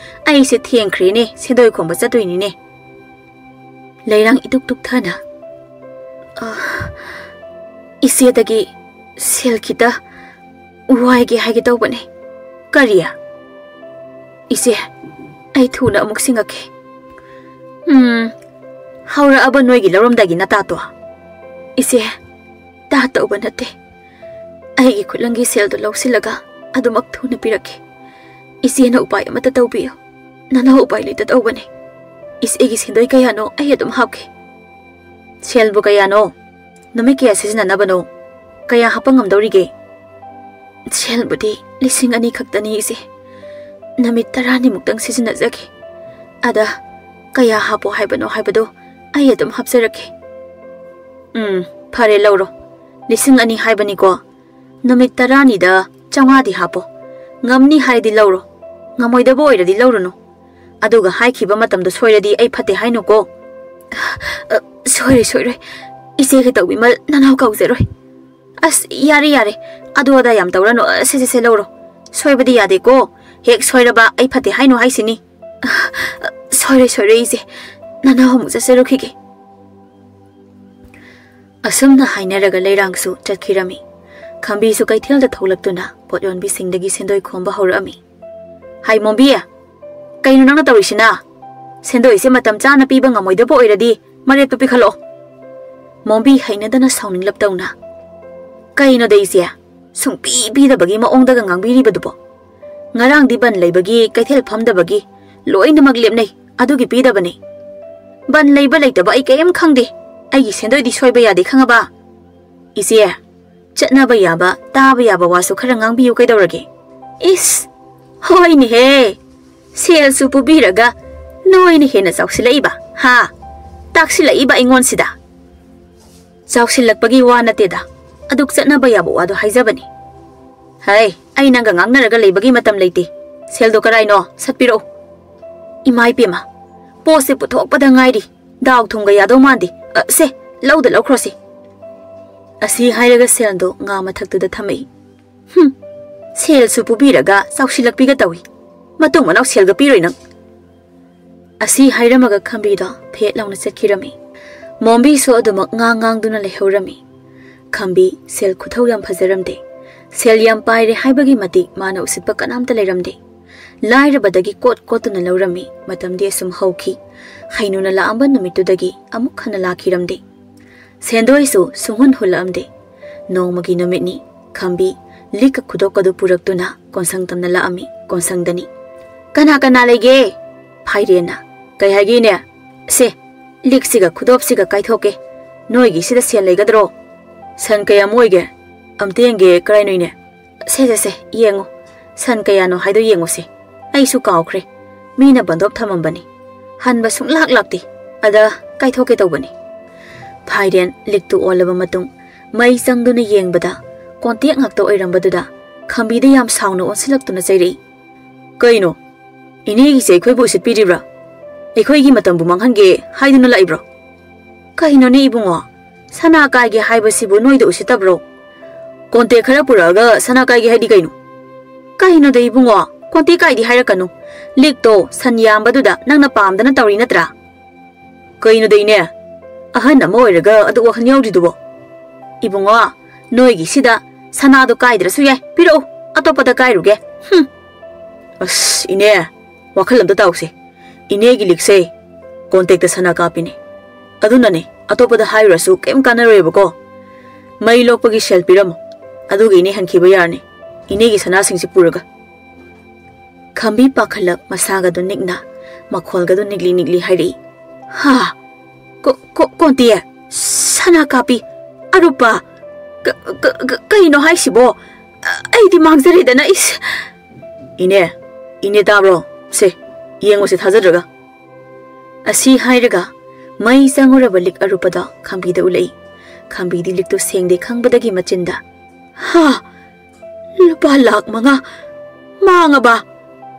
ꯑꯩꯁꯦ ꯊꯦꯡꯈ꯭ꯔꯦꯅꯦ, ꯁꯦꯟꯗꯣꯏ ꯈꯣꯝꯕ ꯆꯠꯇꯣꯏꯅꯤꯅꯦ꯫" ꯂꯩꯔꯥꯡ ꯏꯇꯨꯛ ꯇꯨꯛꯊꯅ, "ꯑ, ꯏꯆꯦꯗꯒꯤ ꯁꯦꯜ ꯈꯤꯇ ꯋꯥꯏꯒꯦ ꯍꯥꯏꯒꯦ ꯇꯧꯕꯅꯦ꯫ ꯀꯔꯤ? ꯏꯆꯦ, ꯑꯩ ꯊꯨꯅ ꯑꯃꯨꯛ ꯁꯤꯡꯉꯛꯀꯦ꯫ ꯎꯝ, ꯍꯧꯔꯛꯑꯕ ꯅꯣꯏꯒꯤ ꯂꯧꯔꯝꯗꯥꯏꯒꯤ ꯅꯇꯥꯇꯣ? ꯏꯆꯦ, ꯇꯥ ꯇꯧꯕ ꯅꯠꯇꯦ꯫ ꯑꯩꯒꯤ ꯈꯨꯠꯂꯪꯒꯤ ꯁꯦꯜꯗꯣ ꯂꯧꯁꯤꯜꯂꯒ ꯑꯗꯨꯃꯛ ꯊꯨꯅ ꯄꯤꯔꯛꯀꯦ꯫ ꯏꯆꯦꯅ ꯎꯄꯥꯏ ꯑꯃꯠꯇ ꯇꯧꯕꯤꯌꯨ꯫ ꯅꯅꯥꯎ ꯎꯄꯥꯏ ꯂꯩꯇ ꯇꯧꯕꯅꯦ꯫ ꯏꯆꯦꯒꯤ ꯁꯦꯟꯗꯣꯏ ꯀꯌꯥꯅꯣ ꯑꯩ ꯑꯗꯨꯝ ꯍꯥꯞꯀꯦ꯫ ꯁꯦꯜꯕꯨ ꯀꯌꯥꯅꯣ? ꯅꯨꯃꯤꯠ ꯀꯌꯥ ꯁꯤꯖꯤꯟꯅꯅꯕꯅꯣ? ꯀꯌꯥ ꯍꯥꯞꯄ ꯉꯝꯗꯧꯔꯤꯒꯦ? ꯁꯦꯜꯕꯨꯗꯤ ꯂꯤꯁꯤꯡ ꯑꯅꯤ ꯈꯛꯇꯅꯤ ꯏꯆꯦ꯫ ꯅꯨꯃꯤꯠ ꯇꯔꯥꯅꯤꯃꯨꯛꯇꯪ ꯁꯤꯖꯤꯟꯅꯖꯒꯦ꯫ ꯑꯗ ꯀꯌꯥ ꯍꯥꯞꯄꯣ ꯍꯥꯏꯕꯅꯣ ꯍꯥꯏꯕꯗꯣ ꯑꯩ ꯑꯗꯨꯝ ꯍꯥꯞꯆꯔꯛꯀꯦ꯫ ꯎꯝ, ꯐꯔꯦ, ꯂꯧꯔꯣ꯫ ꯂꯤꯁꯤꯡ ꯑꯅꯤ ꯍꯥꯏꯕꯅꯤꯀꯣ꯫ ꯅꯨꯃꯤꯠ ꯇꯔꯥꯅꯤꯗ ꯆꯥꯝꯃꯉꯥꯗꯤ ꯍꯥꯞꯄꯣ꯫ ꯉꯝꯅꯤ ꯍꯥꯏꯔꯗꯤ ꯂꯧꯔꯣ꯫ ꯉꯝꯃꯣꯏꯗꯕ ꯑꯣꯏꯔꯗꯤ ꯂꯧꯔꯨꯅꯨ꯫ ꯑꯗꯨꯒ ꯍꯥꯏꯈꯤꯕ ꯃꯇꯝꯗꯣ ꯁꯣꯏꯔꯗꯤ ꯑꯩ ꯐꯠꯇꯦ ꯍꯥꯏꯅꯨꯀꯣ꯫ ꯑ, ꯁꯣꯏꯔꯣꯏ, ꯁꯣꯏꯔꯣꯏ꯫ ꯏꯆꯦꯒ ꯇꯧꯕꯤꯃꯜ ꯅꯅꯥꯎ ꯀꯥꯎꯖꯔꯣꯏ꯫ ꯑꯁ, ꯌꯥꯔꯦ, ꯌꯥꯔꯦ꯫ ꯑꯗꯨ ꯑꯗꯥ ꯌꯥꯝ ꯇꯧꯔꯅꯨ꯫ ꯑ, ꯁꯦ, ꯁꯦ, ꯁꯦ, ꯂꯧꯔꯣ꯫ ꯁꯣꯏꯕꯗꯤ ꯌꯥꯗꯦꯀꯣ꯫ ꯍꯦꯛ ꯁꯣꯏꯔꯕ ꯑꯩ ꯐꯠꯇꯦ ꯍꯥꯏꯅꯨ ꯍꯥꯏꯁꯤꯅꯤ꯫ ꯑ, ꯁꯣꯏꯔꯣꯏ, ꯁꯣꯏꯔꯣꯏ ꯏꯆꯦ꯫ ꯅꯅꯥꯎ ꯑꯃꯨꯛ ꯆꯠꯆꯔꯨꯈꯤꯒꯦ꯫ ꯑꯁꯨꯝꯅ ꯍꯥꯏꯅꯔꯒ ꯂꯩꯔꯥꯡꯁꯨ ꯆꯠꯈꯤꯔꯝꯃꯤ꯫ ꯈꯝꯕꯤꯁꯨ ꯀꯩꯊꯦꯜꯗ ꯊꯣꯛꯂꯛꯇꯨꯅ ꯄꯣꯠ ꯌꯣꯟꯕꯤꯁꯤꯡꯗꯒꯤ ꯁꯦꯟꯗꯣꯏ ꯈꯣꯝꯕ ꯍꯧꯔꯛꯑꯝꯃꯤ꯫ ꯍꯥꯏ ꯃꯣꯝꯕꯤ, ꯀꯩꯅꯣ ꯅꯪꯅ ꯇꯧꯔꯤꯁꯤꯅ? ꯁꯦꯟꯗꯣꯏꯁꯦ ꯃꯇꯝ ꯆꯥꯅ ꯄꯤꯕ ꯉꯝꯃꯣꯏꯗꯕ ꯑꯣꯏꯔꯗꯤ ꯃꯔꯦꯞꯇꯨ ꯄꯤꯈꯠꯂꯛꯑꯣ꯫ ꯃꯣꯝꯕꯤ ꯍꯩꯅꯗꯅ ꯁꯥꯎꯅꯤꯡꯂꯞ ꯇꯧꯅ, ꯀꯩꯅꯣꯗ ꯏꯆꯦ, ꯁꯨꯡꯄꯤ ꯄꯤꯗꯕꯒꯤ ꯃꯑꯣꯡꯗꯒ ꯉꯥꯡꯕꯤꯔꯤꯕꯗꯨꯕꯣ? ꯉꯔꯥꯡꯗꯤ ꯕꯟ ꯂꯩꯕꯒꯤ ꯀꯩꯊꯦꯜ ꯐꯝꯗꯕꯒꯤ ꯂꯣꯏꯅꯃꯛ ꯂꯦꯞꯅꯩ, ꯑꯗꯨꯒꯤ ꯄꯤꯗꯕꯅꯤ꯫ ꯕꯟ ꯂꯩꯕ ꯂꯩꯇꯕ ꯑꯩ ꯀꯔꯤꯝ ꯈꯪꯗꯦ꯫ ꯑꯩꯒꯤ ꯁꯦꯟꯗꯣꯏꯗꯤ ꯁꯣꯏꯕ ꯌꯥꯗꯦ, ꯈꯪꯉꯕ? ꯏꯆꯦ, ꯆꯠꯅꯕ ꯌꯥꯕ, ꯇꯥꯕ ꯌꯥꯕ ꯋꯥꯁꯨ ꯈꯔ ꯉꯥꯡꯕꯤꯌꯨ ꯀꯩꯗꯧꯔꯒꯦ? ꯏꯁ, ꯍꯣꯏꯅꯦꯍꯦ, ꯁꯦꯜꯁꯨ ꯄꯨꯕꯤꯔꯒ ꯅꯣꯏꯅ ꯍꯦꯟꯅ ꯆꯥꯎꯁꯤꯜꯂꯛꯏꯕ, ꯍꯥ? ꯇꯥꯛꯁꯤꯜꯂꯛꯏꯕ ꯑꯩꯉꯣꯟꯁꯤꯗ꯫ ꯆꯥꯎꯁꯤꯜꯂꯛꯄꯒꯤ ꯋꯥ ꯅꯠꯇꯦꯗ, ꯑꯗꯨꯛ ꯆꯠꯅꯕ ꯌꯥꯕ ꯋꯥꯗꯣ ꯍꯥꯏꯖꯕꯅꯤ꯫ ꯍꯩ, ꯑꯩ ꯅꯪꯒ ꯉꯥꯡꯅꯔꯒ ꯂꯩꯕꯒꯤ ꯃꯇꯝ ꯂꯩꯇꯦ꯫ ꯁꯦꯜꯗꯣ ꯀꯔꯥꯏꯅꯣ? ꯁꯠ ꯄꯤꯔꯛꯎ꯫ ꯏꯃꯥ ꯏꯄꯦꯝꯃ, ꯄꯣꯠꯁꯦ ꯄꯨꯊꯣꯛꯄꯗ ꯉꯥꯏꯔꯤ, ꯗꯥꯎ ꯊꯨꯝꯒ ꯌꯥꯗꯧ ꯃꯥꯟꯗꯦ꯫ ꯑ, ꯁꯦ, ꯂꯧꯗ ꯂꯧꯈ꯭ꯔꯣꯁꯦ꯫ ꯑꯁꯤ ꯍꯥꯏꯔꯒ ꯁꯦꯜꯗꯣ ꯉꯥ ꯃꯊꯛꯇꯨꯗ ꯊꯝꯃꯛꯏ꯫ ꯍꯨꯝ, ꯁꯦꯜꯁꯨ ꯄꯨꯕꯤꯔꯒ ꯆꯥꯎꯁꯤꯜꯂꯛꯄꯤꯒ ꯇꯧꯏ꯫ ꯃꯇꯨꯡ ꯃꯅꯥꯎ ꯁꯦꯜꯒ ꯄꯤꯔꯣꯏ ꯅꯪ꯫ ꯑꯁꯤ ꯍꯥꯏꯔꯝꯃꯒ ꯈꯝꯕꯤꯗꯣ ꯐꯦꯠ ꯂꯥꯎꯅ ꯆꯠꯈꯤꯔꯝꯃꯤ꯫ ꯃꯣꯝꯕꯤꯁꯨ ꯑꯗꯨꯃꯛ ꯉꯥꯡ ꯉꯥꯡꯗꯨꯅ ꯂꯩꯍꯧꯔꯝꯃꯤ꯫ ꯈꯝꯕꯤ ꯁꯦꯜ ꯈꯨꯊꯧ ꯌꯥꯝ ꯐꯖꯔꯝꯗꯦ꯫ ꯁꯦꯜ ꯌꯥꯝ ꯄꯥꯏꯔꯦ ꯍꯥꯏꯕꯒꯤ ꯃꯇꯤꯛ ꯃꯥꯅ ꯎꯁꯤꯠꯄ ꯀꯅꯥꯝꯇ ꯂꯩꯔꯝꯗꯦ꯫ ꯂꯥꯏꯔꯕꯗꯒꯤ ꯀꯣꯠ ꯀꯣꯠꯇꯨꯅ ꯂꯧꯔꯝꯃꯤ꯫ ꯃꯇꯝꯗꯤ ꯑꯁꯨꯝ ꯍꯧꯈꯤ꯫ ꯍꯩꯅꯨꯅ ꯂꯥꯛꯑꯝꯕ ꯅꯨꯃꯤꯠꯇꯨꯗꯒꯤ ꯑꯃꯨꯛ ꯍꯟꯅ ꯂꯥꯛꯈꯤꯔꯝꯗꯦ꯫ ꯁꯦꯟꯗꯣꯏꯁꯨ ꯁꯨꯡꯍꯨꯟ ꯍꯨꯜꯂꯛꯑꯝꯗꯦ꯫ ꯅꯣꯡꯃꯒꯤ ꯅꯨꯃꯤꯠꯅꯤ꯫ ꯈꯝꯕꯤ ꯂꯤꯛꯀ ꯈꯨꯗꯣꯞꯀꯗꯨ ꯄꯨꯔꯛꯇꯨꯅ ꯀꯣꯟꯁꯪ ꯇꯝꯅ ꯂꯥꯛꯑꯝꯃꯤ꯫ ꯀꯣꯟꯁꯪꯗꯅꯤ꯫ "ꯀꯅꯥ ꯀꯅꯥ ꯂꯩꯒꯦ?" ꯐꯥꯏꯔꯦꯟꯅ꯫ "ꯀꯩ ꯍꯥꯏꯒꯦꯅꯦ? ꯁꯦ, ꯂꯤꯛꯁꯤꯒ ꯈꯨꯗꯣꯞꯁꯤꯒ ꯀꯥꯏꯊꯣꯛꯀꯦ꯫ ꯅꯣꯏꯒꯤꯁꯤꯗ ꯁꯦꯜ ꯂꯩꯒꯗ꯭ꯔꯣ?" "ꯁꯟ ꯀꯌꯥꯝ ꯑꯣꯏꯒꯦ? ꯑꯝꯇ ꯌꯦꯡꯒꯦ, ꯀꯔꯥꯏꯅꯣꯏꯅꯦ?" "ꯁꯦ, ꯁꯦ, ꯁꯦ, ꯌꯦꯡꯉꯣ꯫ ꯁꯟ ꯀꯌꯥꯅꯣ ꯍꯥꯏꯗꯣ ꯌꯦꯡꯉꯣꯁꯦ꯫ ꯑꯩꯁꯨ ꯀꯥꯎꯈ꯭ꯔꯦ꯫ ꯃꯤꯅ ꯕꯟꯗꯣꯞ ꯊꯝꯃꯝꯕꯅꯤ꯫ ꯍꯟꯕ ꯁꯨꯡꯂꯥꯛ ꯂꯥꯛꯇꯦ꯫ ꯑꯗ ꯀꯥꯏꯊꯣꯛꯀꯦ ꯇꯧꯕꯅꯤ꯫" ꯐꯥꯏꯔꯦꯟ ꯂꯤꯛꯇꯨ ꯑꯣꯜꯂꯕ ꯃꯇꯨꯡ ꯃꯩ ꯆꯪꯗꯨꯅ ꯌꯦꯡꯕꯗ ꯀꯣꯟꯇꯦꯛ ꯉꯥꯛꯇ ꯑꯣꯏꯔꯝꯕꯗꯨꯗ ꯈꯝꯕꯤꯗ ꯌꯥꯝ ꯁꯥꯎꯅ ꯑꯣꯟꯁꯤꯜꯂꯛꯇꯨꯅ ꯆꯩꯔꯛꯏ꯫ "ꯀꯩꯅꯣ? ꯏꯅꯦꯒꯤꯁꯦ ꯑꯩꯈꯣꯏꯕꯨ ꯎꯁꯤꯠꯄꯤꯔꯤꯕ꯭ꯔꯥ? ꯑꯩꯈꯣꯏꯒꯤ ꯃꯇꯝꯕꯨ ꯃꯥꯡꯍꯟꯒꯦ ꯍꯥꯏꯗꯨꯅ ꯂꯥꯛꯏꯕ꯭ꯔꯣ?" "ꯀꯩꯅꯣꯅꯦ ꯏꯕꯨꯡꯉꯣ? ꯁꯅꯥ ꯀꯥꯏꯒꯦ ꯍꯥꯏꯕꯁꯤꯕꯨ ꯅꯣꯏꯗ ꯎꯁꯤꯠꯇꯕ꯭ꯔꯣ? ꯀꯣꯟꯇꯦꯛ ꯈꯔ ꯄꯨꯔꯛꯑꯒ ꯁꯅꯥ ꯀꯥꯏꯒꯦ ꯍꯥꯏꯗꯤ ꯀꯩꯅꯣ?" "ꯀꯩꯅꯣꯗ ꯏꯕꯨꯡꯉꯣ, ꯀꯣꯟꯇꯦꯛ ꯀꯥꯏꯗꯤ ꯍꯥꯏꯔꯛꯀꯅꯨ꯫ ꯂꯤꯛꯇꯣ ꯁꯟ ꯌꯥꯝꯕꯗꯨꯗ ꯅꯪꯅ ꯄꯥꯝꯗꯅ ꯇꯧꯔꯤ ꯅꯠꯇ꯭ꯔꯥ?" "ꯀꯩꯅꯣꯗ ꯏꯅꯦ? ꯑꯍꯟ ꯑꯃ ꯑꯣꯏꯔꯒ ꯑꯗꯨ ꯋꯥꯈꯜ ꯌꯥꯎꯗ꯭ꯔꯤꯗꯨꯕꯣ?" "ꯏꯕꯨꯡꯉꯣ, ꯅꯣꯏꯒꯤꯁꯤꯗ ꯁꯅꯥꯗꯣ ꯀꯥꯏꯗ꯭ꯔꯁꯨ ꯌꯥꯏ, ꯄꯤꯔꯛꯎ, ꯑꯇꯣꯞꯄꯗ ꯀꯥꯏꯔꯨꯒꯦ꯫" "ꯍꯨꯝ꯫ ꯑꯁ, ꯏꯅꯦ, ꯋꯥꯈꯜ ꯑꯝꯇ ꯇꯥꯎꯁꯦ꯫ ꯏꯅꯦꯒꯤ ꯂꯤꯛꯁꯦ ꯀꯣꯟꯇꯦꯛꯇ ꯁꯅꯥ ꯀꯥꯞꯄꯤꯅꯦ꯫ ꯑꯗꯨꯅꯅꯦ, ꯑꯇꯣꯞꯄꯗ ꯍꯥꯏꯔꯨꯔꯁꯨ ꯀꯩꯝ ꯀꯥꯟꯅꯔꯣꯏꯕꯀꯣ꯫ ꯃꯩ ꯂꯣꯛꯄꯒꯤ ꯁꯦꯜ ꯄꯤꯔꯝꯃꯣ, ꯑꯗꯨꯒ ꯏꯅꯦ ꯍꯟꯈꯤꯕ ꯌꯥꯔꯅꯤ, ꯏꯅꯦꯒꯤ ꯁꯅꯥꯁꯤꯡꯁꯤ ꯄꯨꯔꯒ꯫" ꯈꯝꯕꯤ ꯄꯥꯈꯠꯂꯛ ꯃꯁꯥꯒꯗꯨ ꯅꯤꯛꯅ, ꯃꯈꯣꯜꯒꯗꯨ ꯅꯤꯛꯂꯤ ꯅꯤꯛꯂꯤ ꯍꯥꯏꯔꯛꯏ꯫ "ꯍꯥ? ꯀꯣ-, ꯀꯣ-, ꯀꯣꯟꯇꯦ? ꯁꯅꯥ ꯀꯥꯞꯄꯤ? ꯑꯔꯨꯞꯄ? ꯀ-, ꯀ-, ꯀ-, ꯀꯩꯅꯣ ꯍꯥꯏꯁꯤꯕꯣ? ꯑ-, ꯑꯩꯗꯤ ꯃꯥꯡꯖꯔꯦꯗꯅ, ꯏꯁ!" "ꯏꯅꯦ, ꯏꯅꯦ ꯇꯥꯕ꯭ꯔꯣ? ꯁꯦ, ꯌꯦꯡꯉꯨꯁꯦ ꯊꯥꯖꯗ꯭ꯔꯒ꯫" ꯑꯁꯤ ꯍꯥꯏꯔꯒ ꯃꯩ ꯆꯪꯉꯨꯔꯕ ꯂꯤꯛ ꯑꯔꯨꯞꯄꯗꯣ ꯈꯝꯕꯤꯗ ꯎꯠꯂꯛꯏ꯫ ꯈꯝꯕꯤꯗꯤ ꯂꯤꯛꯇꯨ ꯁꯦꯡꯗꯦ ꯈꯪꯕꯗꯒꯤ ꯃꯆꯤꯟꯗ, "ꯍꯥ! ꯂꯨꯄꯥ ꯂꯥꯈ ꯃꯉꯥ ꯃꯥꯡꯉꯕ?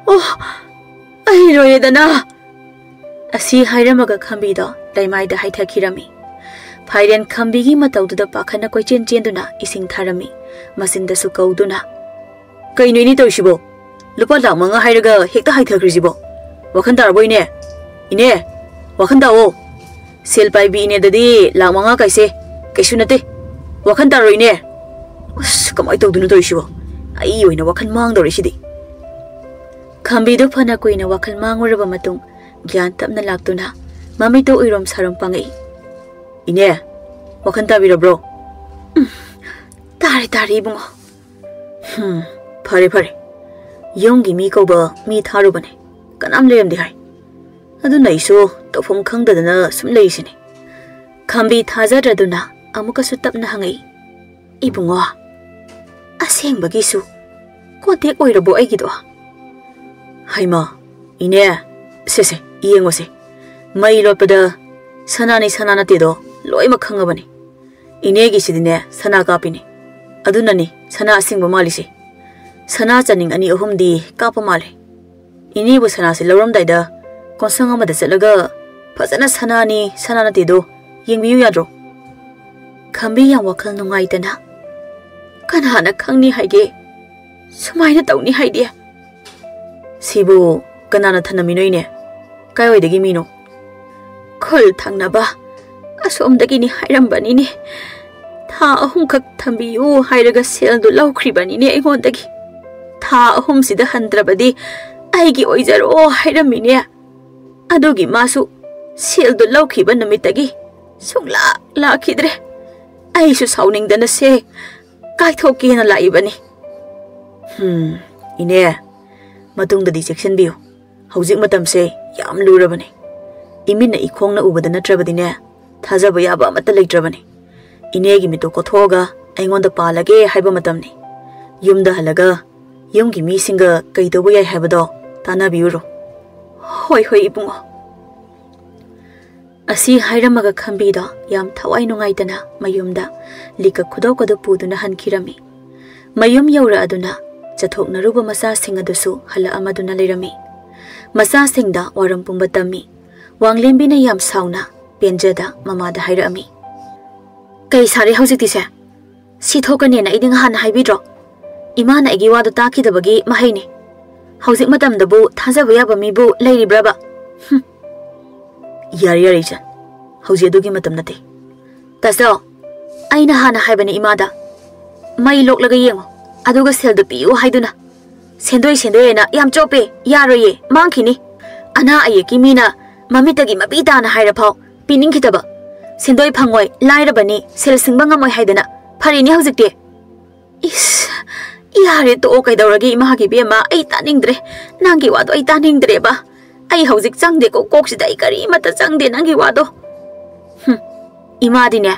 ꯑꯣ, ꯑꯩ ꯂꯣꯏꯔꯦꯗꯅ!" ꯑꯁꯤ ꯍꯥꯏꯔꯝꯃꯒ ꯈꯝꯕꯤꯗꯣ ꯂꯩꯃꯥꯏꯗ ꯍꯥꯏꯊꯈꯤꯔꯝꯃꯤ꯫ ꯐꯥꯏꯔꯦꯟ ꯈꯝꯕꯤꯒꯤ ꯃꯇꯧꯗꯨꯗ ꯄꯥꯈꯠꯅ ꯀꯣꯏꯆꯦꯟ ꯆꯦꯟꯗꯨꯅ ꯏꯁꯤꯡ ꯊꯥꯔꯝꯃꯤ꯫ ꯃꯆꯤꯟꯗꯁꯨ ꯀꯧꯗꯨꯅ, "ꯀꯩꯅꯣ ꯏꯅꯦ ꯇꯧꯔꯤꯁꯤꯕꯣ? ꯂꯨꯄꯥ ꯂꯥꯈ ꯃꯉꯥ ꯍꯥꯏꯔꯒ ꯍꯦꯛꯇ ꯍꯥꯏꯊꯈ꯭ꯔꯤꯁꯤꯕꯣ? ꯋꯥꯈꯜ ꯇꯥꯔꯕꯣ ꯏꯅꯦ? ꯏꯅꯦ, ꯋꯥꯈꯜ ꯇꯥꯑꯣ꯫ ꯁꯦꯜ ꯄꯥꯏꯕꯤ ꯏꯅꯦꯗꯗꯤ ꯂꯥꯈ ꯃꯉꯥ ꯀꯥꯏꯁꯦ ꯀꯩꯁꯨ ꯅꯠꯇꯦ꯫ ꯋꯥꯈꯜ ꯇꯥꯔꯣ ꯏꯅꯦ?" ꯑꯁ, ꯀꯃꯥꯏꯅ ꯇꯧꯗꯣꯏꯅꯣ ꯇꯧꯔꯤꯁꯤꯕꯣ? ꯑꯩ ꯑꯣꯏꯅ ꯋꯥꯈꯜ ꯃꯥꯡꯗꯧꯔꯦ ꯁꯤꯗꯤ꯫ ꯈꯝꯕꯤꯗꯨ ꯐꯅ ꯀꯨꯏꯅ ꯋꯥꯈꯜ ꯃꯥꯡꯉꯨꯔꯕ ꯃꯇꯨꯡ ꯒ꯭ꯌꯥꯟ ꯇꯞꯅ ꯂꯥꯛꯇꯨꯅ ꯃꯃꯤꯠꯇꯨ ꯎꯏꯔꯣꯝ ꯁꯥꯔꯣꯝ ꯄꯥꯡꯉꯛꯏ꯫ "ꯏꯅꯦ, ꯋꯥꯈꯜ ꯇꯥꯕꯤꯔꯕ꯭ꯔꯣ?" "ꯎꯝ, ꯇꯥꯔꯦ, ꯇꯥꯔꯦ, ꯏꯕꯨꯡꯉꯣ꯫" "ꯍꯨꯝ, ꯐꯔꯦ, ꯐꯔꯦ꯫ ꯌꯨꯝꯒꯤ ꯃꯤ ꯀꯧꯕ ꯃꯤ ꯊꯥꯔꯨꯕꯅꯦ, ꯀꯅꯥꯝ ꯂꯩꯔꯝꯗꯦ ꯍꯥꯏ꯫ ꯑꯗꯨꯅ ꯑꯩꯁꯨ ꯇꯧꯐꯝ ꯈꯪꯗꯗꯅ ꯁꯨꯝ ꯂꯩꯔꯤꯁꯤꯅꯦ꯫" ꯈꯝꯕꯤ ꯊꯥꯖꯗ꯭ꯔꯗꯨꯅ ꯑꯃꯨꯛꯀꯁꯨ ꯇꯞꯅ ꯍꯪꯉꯛꯏ, "ꯏꯕꯨꯡꯉꯣ, ꯑꯁꯦꯡꯕꯒꯤꯁꯨ ꯀꯣꯟꯇꯦꯛ ꯑꯣꯏꯔꯕꯣ ꯑꯩꯒꯤꯗꯣ?" "ꯍꯩꯃꯥ, ꯏꯅꯦ, ꯁꯦ ꯁꯦ, ꯌꯦꯡꯉꯣꯁꯦ꯫ ꯃꯩ ꯂꯣꯠꯄꯗ ꯁꯅꯥꯅꯤ ꯁꯅꯥ ꯅꯠꯇꯦꯗꯣ ꯂꯣꯏꯃꯛ ꯈꯪꯉꯕꯅꯤ꯫ ꯏꯅꯦꯒꯤꯁꯤꯗꯤꯅꯦ ꯁꯅꯥ ꯀꯥꯞꯄꯤꯅꯤ꯫ ꯑꯗꯨꯅꯅꯤ ꯁꯅꯥ ꯑꯁꯦꯡꯕ ꯃꯥꯜꯂꯤꯁꯦ꯫ ꯁꯅꯥ ꯆꯥꯅꯤꯡ ꯑꯅꯤ ꯑꯍꯨꯝꯗꯤ ꯀꯥꯞꯄ ꯃꯥꯜꯂꯦ꯫ ꯏꯅꯦꯕꯨ ꯁꯅꯥꯁꯦ ꯂꯧꯔꯝꯗꯥꯏꯗ ꯀꯣꯟꯁꯪ ꯑꯃꯗ ꯆꯠꯂꯒ ꯐꯖꯅ ꯁꯅꯥꯅꯤ ꯁꯅꯥ ꯅꯠꯇꯦꯗꯣ ꯌꯦꯡꯕꯤꯌꯨ ꯌꯥꯗ꯭ꯔꯣ?" ꯈꯝꯕꯤ ꯌꯥꯝ ꯋꯥꯈꯜ ꯅꯨꯡꯉꯥꯏꯇꯅ, "ꯀꯅꯥꯅ ꯈꯪꯅꯤ ꯍꯥꯏꯒꯦ? ꯁꯨꯃꯥꯏꯅ ꯇꯧꯅꯤ ꯍꯥꯏꯗꯤ?" "ꯁꯤꯕꯨ ꯀꯅꯥꯅ ꯊꯅꯝꯃꯤꯅꯣ ꯏꯅꯦ? ꯀꯥꯏꯋꯥꯏꯗꯒꯤ ꯃꯤꯅꯣ?" "ꯈꯨꯜ ꯊꯪꯅꯕ ꯑꯁꯣꯝꯗꯒꯤꯅꯤ ꯍꯥꯏꯔꯝꯕꯅꯤꯅꯦ꯫ ꯊꯥ ꯑꯍꯨꯝꯈꯛ ꯊꯝꯕꯤꯌꯨ ꯍꯥꯏꯔꯒ ꯁꯦꯜꯗꯨ ꯂꯧꯈ꯭ꯔꯤꯕꯅꯤꯅꯦ ꯑꯩꯉꯣꯟꯗꯒꯤ꯫ ꯊꯥ ꯑꯍꯨꯝꯁꯤꯗ ꯍꯟꯗ꯭ꯔꯕꯗꯤ ꯑꯩꯒꯤ ꯑꯣꯏꯖꯔꯣ ꯍꯥꯏꯔꯝꯃꯤꯅꯦ꯫ ꯑꯗꯨꯒꯤ ꯃꯥꯁꯨ ꯁꯦꯜꯗꯨ ꯂꯧꯈꯤꯕ ꯅꯨꯃꯤꯠꯇꯒꯤ ꯁꯨꯡꯂꯥꯛ ꯂꯥꯛꯈꯤꯗ꯭ꯔꯦ꯫ ꯑꯩꯁꯨ ꯁꯥꯎꯅꯤꯡꯗꯅ ꯁꯦ ꯀꯥꯏꯊꯣꯛꯀꯦꯅ ꯂꯥꯛꯏꯕꯅꯤ꯫" "ꯍꯨꯝ, ꯏꯅꯦ, ꯃꯇꯨꯡꯗꯗꯤ ꯆꯦꯛꯁꯤꯟꯕꯤꯌꯨ꯫ ꯍꯧꯖꯤꯛ ꯃꯇꯝꯁꯦ ꯌꯥꯝ ꯂꯨꯔꯕꯅꯤ꯫ ꯏꯃꯤꯠꯅ ꯏꯈꯣꯡꯅ ꯎꯕꯗ ꯅꯠꯇ꯭ꯔꯕꯗꯤꯅꯦ, ꯊꯥꯖꯕ ꯌꯥꯕ ꯑꯃꯠꯇ ꯂꯩꯇ꯭ꯔꯕꯅꯤ꯫ ꯏꯅꯦꯒꯤ ꯃꯤꯠꯇꯣ ꯀꯣꯊꯣꯛꯑꯒ ꯑꯩꯉꯣꯟꯗ ꯄꯥꯜꯂꯒꯦ ꯍꯥꯏꯕ ꯃꯇꯝꯅꯤ꯫ ꯌꯨꯝꯗ ꯍꯜꯂꯒ ꯌꯨꯝꯒꯤ ꯃꯤꯁꯤꯡꯒ ꯀꯩ ꯇꯧꯕ ꯌꯥꯏ ꯍꯥꯏꯕꯗꯣ ꯇꯥꯟꯅꯕꯤꯌꯨꯔꯣ꯫" "ꯍꯣꯏ, ꯍꯣꯏ, ꯏꯕꯨꯡꯉꯣ꯫" ꯑꯁꯤ ꯍꯥꯏꯔꯝꯃꯒ ꯈꯝꯕꯤꯗꯣ ꯌꯥꯝ ꯊꯋꯥꯏ ꯅꯨꯡꯉꯥꯏꯇꯅ ꯃꯌꯨꯝꯗ ꯂꯤꯛꯀ ꯈꯨꯗꯣꯞꯀꯗꯨ ꯄꯨꯗꯨꯅ ꯍꯟꯈꯤꯔꯝꯃꯤ꯫ ꯃꯌꯨꯝ ꯌꯧꯔꯛꯑꯗꯨꯅ ꯆꯠꯊꯣꯛꯅꯔꯨꯕ ꯃꯆꯥꯁꯤꯡ ꯑꯗꯨꯁꯨ ꯍꯜꯂꯛꯑꯝꯃꯗꯨꯅ ꯂꯩꯔꯝꯃꯤ꯫ ꯃꯆꯥꯁꯤꯡꯗ ꯋꯥꯔꯝ ꯄꯨꯝꯕ ꯇꯝꯃꯤ꯫ ꯋꯥꯡꯂꯦꯝꯕꯤꯅ ꯌꯥꯝ ꯁꯥꯎꯅ ꯄꯦꯟꯖꯗ ꯃꯃꯥꯗ ꯍꯥꯏꯔꯛꯑꯝꯃꯤ꯫ "ꯀꯩ ꯁꯥꯔꯦ ꯍꯧꯖꯤꯛꯇꯤꯁꯦ? ꯁꯤ ꯊꯣꯛꯀꯅꯦꯅ ꯑꯩꯗꯤ ꯉꯍꯥꯟꯅ ꯍꯥꯏꯕꯤꯗ꯭ꯔꯣ? ꯏꯃꯥꯅ ꯑꯩꯒꯤ ꯋꯥꯗꯣ ꯇꯥꯈꯤꯗꯕꯒꯤ ꯃꯍꯩꯅꯤ꯫ ꯍꯧꯖꯤꯛ ꯃꯇꯝꯗꯕꯨ ꯊꯥꯖꯕ ꯌꯥꯕ ꯃꯤꯕꯨ ꯂꯩꯔꯤꯕ꯭ꯔꯕ? ꯍꯨꯝ꯫ ꯌꯥꯔꯦ, ꯌꯥꯔꯦ, ꯏꯆꯟ꯫ ꯍꯧꯖꯤꯛ ꯑꯗꯨꯒꯤ ꯃꯇꯝ ꯅꯠꯇꯦ꯫ ꯇꯥꯆꯧ, ꯑꯩꯅ ꯍꯥꯟꯅ ꯍꯥꯏꯕꯅꯤ ꯏꯃꯥꯗ꯫ ꯃꯩ ꯂꯣꯛꯂꯒ ꯌꯦꯡꯉꯣ, ꯑꯗꯨꯒ ꯁꯦꯜꯗꯨ ꯄꯤꯌꯨ ꯍꯥꯏꯗꯨꯅ꯫ "ꯁꯦꯟꯗꯣꯏ, ꯁꯦꯟꯗꯣꯏ" ꯍꯥꯏꯅ ꯌꯥꯝ ꯆꯣꯞꯄꯦ, ꯌꯥꯔꯣꯏꯌꯦ, ꯃꯥꯡꯈꯤꯅꯤ꯫ ꯑꯅꯥ ꯑꯌꯦꯛꯀꯤ ꯃꯤꯅ ꯃꯃꯤꯠꯇꯒꯤ ꯃꯄꯤ ꯇꯥꯅ ꯍꯥꯏꯔꯐꯥꯎ ꯄꯤꯅꯤꯡꯈꯤꯗꯕ꯫ "ꯁꯦꯟꯗꯣꯏ ꯐꯪꯉꯣꯏ, ꯂꯥꯏꯔꯕꯅꯤ, ꯁꯦꯜ ꯁꯤꯡꯕ ꯉꯝꯃꯣꯏ" ꯍꯥꯏꯗꯅ꯫ ꯐꯔꯦꯅꯦ ꯍꯧꯖꯤꯛꯇꯤ꯫ ꯏꯁ, ꯌꯥꯔꯦ ꯇꯣꯛꯑꯣ, ꯀꯩꯗꯧꯔꯒꯦ ꯏꯃꯥꯒꯤ ꯏꯕꯦꯝꯃ, ꯑꯩ ꯇꯥꯅꯤꯡꯗ꯭ꯔꯦ꯫ ꯅꯪꯒꯤ ꯋꯥꯗꯣ ꯑꯩ ꯇꯥꯅꯤꯡꯗ꯭ꯔꯦꯕ꯫ ꯑꯩ ꯍꯧꯖꯤꯛ ꯆꯪꯗꯦꯀꯣ, ꯀꯣꯛꯁꯤꯗ ꯑꯩ ꯀꯔꯤꯃꯠꯇ ꯆꯪꯗꯦ ꯅꯪꯒꯤ ꯋꯥꯗꯣ꯫ ꯍꯨꯝ, ꯏꯃꯥꯗꯤꯅꯦ,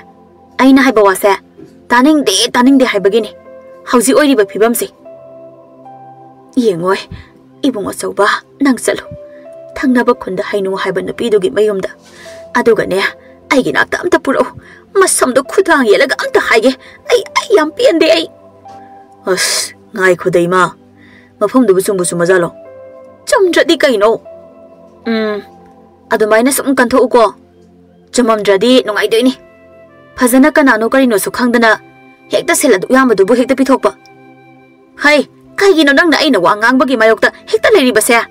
ꯑꯩꯅ ꯍꯥꯏꯕ ꯋꯥꯁꯦ ꯇꯥꯅꯤꯡꯗꯦ, ꯇꯥꯅꯤꯡꯗꯦ ꯍꯥꯏꯕꯒꯤꯅꯤ ꯍꯧꯖꯤꯛ ꯑꯣꯏꯔꯤꯕ ꯐꯤꯕꯝꯁꯦ꯫ ꯌꯦꯡꯉꯣꯏ, ꯏꯕꯨꯡ ꯑꯆꯧꯕ, ꯅꯪ ꯆꯠꯂꯨ꯫ ꯊꯪꯅꯕ ꯈꯨꯟꯗ ꯍꯩꯅꯨ ꯍꯥꯏꯕ ꯅꯨꯄꯤꯗꯨꯒꯤ ꯃꯌꯨꯝꯗ꯫ ꯑꯗꯨꯒꯅꯦ, ꯑꯩꯒꯤ ꯅꯥꯛꯇ ꯑꯝꯇ ꯄꯨꯔꯛꯎ꯫ ꯃꯁꯝꯗꯣ ꯈꯨꯗꯥꯡ ꯌꯦꯠꯂꯒ ꯑꯝꯇ ꯍꯥꯏꯒꯦ꯫ ꯑꯩ, ꯑꯩ ꯌꯥꯝ ꯄꯦꯟꯗꯦ ꯑꯩ꯫ ꯑꯁ, ꯉꯥꯏꯈꯣꯗ ꯏꯃꯥ꯫ ꯃꯐꯝꯗꯨꯕꯨ ꯆꯨꯝꯕꯨ ꯆꯨꯝꯃꯖꯥꯠꯂꯣ? ꯆꯨꯝꯗ꯭ꯔꯗꯤ ꯀꯩꯅꯣ? ꯎꯝ, ꯑꯗꯨꯃꯥꯏꯅ ꯁꯨꯝ ꯀꯟꯊꯣꯛꯎꯀꯣ꯫ ꯆꯨꯝꯃꯝꯗ꯭ꯔꯗꯤ ꯅꯨꯡꯉꯥꯏꯗꯣꯏꯅꯤ꯫ ꯐꯖꯅ ꯀꯅꯥꯅꯣ ꯀꯔꯤꯅꯣꯁꯨ ꯈꯪꯗꯅ ꯍꯦꯛꯇ ꯁꯦꯜ ꯑꯗꯨꯛ ꯌꯥꯝꯕꯗꯨꯕꯨ ꯍꯦꯛꯇ ꯄꯤꯊꯣꯛꯄ꯫ ꯍꯩ, ꯀꯩꯒꯤꯅꯣ ꯅꯪꯅ ꯑꯩꯅ ꯋꯥ ꯉꯥꯡꯕꯒꯤ ꯃꯥꯌꯣꯛꯇ ꯍꯦꯛꯇ ꯂꯩꯔꯤꯕꯁꯦ?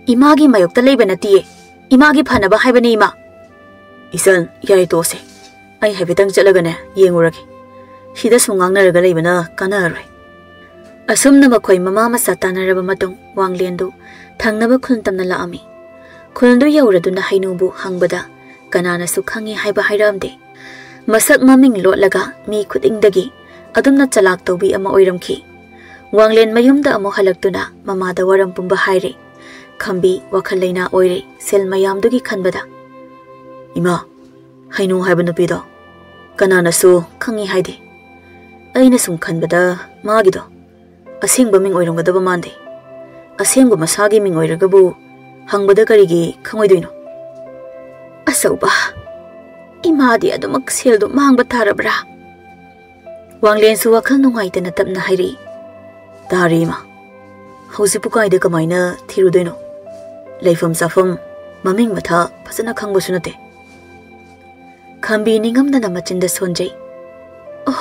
ꯏꯃꯥꯒꯤ ꯃꯥꯌꯣꯛꯇ ꯂꯩꯕ ꯅꯠꯇꯤꯌꯦ, ꯏꯃꯥꯒꯤ ꯐꯅꯕ ꯍꯥꯏꯕꯅꯤ ꯏꯃꯥ꯫ ꯏꯆꯟ, ꯌꯥꯔꯦ ꯇꯣꯛꯑꯁꯦ꯫ ꯑꯩ ꯍꯥꯏꯐꯦꯠꯇꯪ ꯆꯠꯂꯒꯅꯦ ꯌꯦꯡꯉꯨꯔꯒꯦ꯫ ꯁꯤꯗ ꯁꯨꯝ ꯉꯥꯡꯅꯔꯒ ꯂꯩꯕꯅ ꯀꯥꯟꯅꯔꯔꯣꯏ꯫ ꯑꯁꯨꯝꯅ ꯃꯈꯣꯏ ꯃꯃꯥ ꯃꯆꯥ ꯇꯥꯟꯅꯔꯕ ꯃꯇꯨꯡ ꯋꯥꯡꯂꯦꯟꯗꯨ ꯊꯪꯅꯕ ꯈꯨꯟ ꯇꯝꯅ ꯂꯥꯛꯑꯝꯃꯤ꯫ ꯈꯨꯜꯗꯨ ꯌꯧꯔꯗꯨꯅ ꯍꯩꯅꯨꯕꯨ ꯍꯪꯕꯗ ꯀꯅꯥꯅꯁꯨ ꯈꯪꯉꯤ ꯍꯥꯏꯕ ꯍꯥꯏꯔꯛꯑꯝꯗꯦ꯫ ꯃꯁꯛ ꯃꯃꯤꯡ ꯂꯣꯠꯂꯒ ꯃꯤ ꯈꯨꯗꯤꯡꯗꯒꯤ ꯑꯗꯨꯝꯅ ꯆꯂꯥꯛ ꯇꯧꯕꯤ ꯑꯃ ꯑꯣꯏꯔꯝꯈꯤ꯫ ꯋꯥꯡꯂꯦꯟ ꯃꯌꯨꯝꯗ ꯑꯃꯨꯛ ꯍꯜꯂꯛꯇꯨꯅ ꯃꯃꯥꯗ ꯋꯥꯔꯝ ꯄꯨꯝꯕ ꯍꯥꯏꯔꯦ꯫ ꯈꯝꯕꯤ ꯋꯥꯈꯜ ꯂꯩꯅꯥ ꯑꯣꯏꯔꯦ ꯁꯦꯜ ꯃꯌꯥꯝꯗꯨꯒꯤ ꯈꯟꯕꯗ꯫ ꯏꯃꯥ, ꯍꯩꯅꯨ ꯍꯥꯏꯕ ꯅꯨꯄꯤꯗꯣ ꯀꯅꯥꯅꯁꯨ ꯈꯪꯉꯤ ꯍꯥꯏꯗꯦ꯫ ꯑꯩꯅ ꯁꯨꯝ ꯈꯟꯕꯗ ꯃꯥꯒꯤꯗꯣ ꯑꯁꯦꯡꯕ ꯃꯤꯡ ꯑꯣꯏꯔꯝꯒꯗꯕ ꯃꯥꯟꯗꯦ꯫ ꯑꯁꯦꯡꯕ ꯃꯁꯥꯒꯤ ꯃꯤꯡ ꯑꯣꯏꯔꯒꯕꯨ ꯍꯪꯕꯗ ꯀꯔꯤꯒꯤ ꯈꯪꯉꯣꯏꯗꯣꯏꯅꯣ? ꯑꯆꯧꯕ, ꯏꯃꯥꯗꯤ ꯑꯗꯨꯃꯛ ꯁꯦꯜꯗꯨ ꯃꯥꯡꯕ ꯇꯥꯔꯕ꯭ꯔꯥ? ꯋꯥꯡꯂꯦꯟꯁꯨ ꯋꯥꯈꯜ ꯅꯨꯡꯉꯥꯏꯇꯅ ꯇꯞꯅ ꯍꯥꯏꯔꯛꯏ꯫ ꯇꯥꯔꯦ ꯏꯃꯥ, ꯍꯧꯖꯤꯛꯄꯨ ꯀꯥꯏꯗ ꯀꯃꯥꯏꯅ ꯊꯤꯔꯨꯗꯣꯏꯅꯣ? ꯂꯩꯐꯝ ꯆꯥꯐꯝ, ꯃꯃꯤꯡ ꯃꯊꯥ ꯐꯖꯅ ꯈꯪꯕꯁꯨ ꯅꯠꯇꯦ꯫ ꯈꯝꯕꯤ ꯅꯤꯡꯉꯝꯗꯅ ꯃꯆꯤꯟꯗ ꯁꯣꯟꯖꯩ꯫ ꯑꯣ,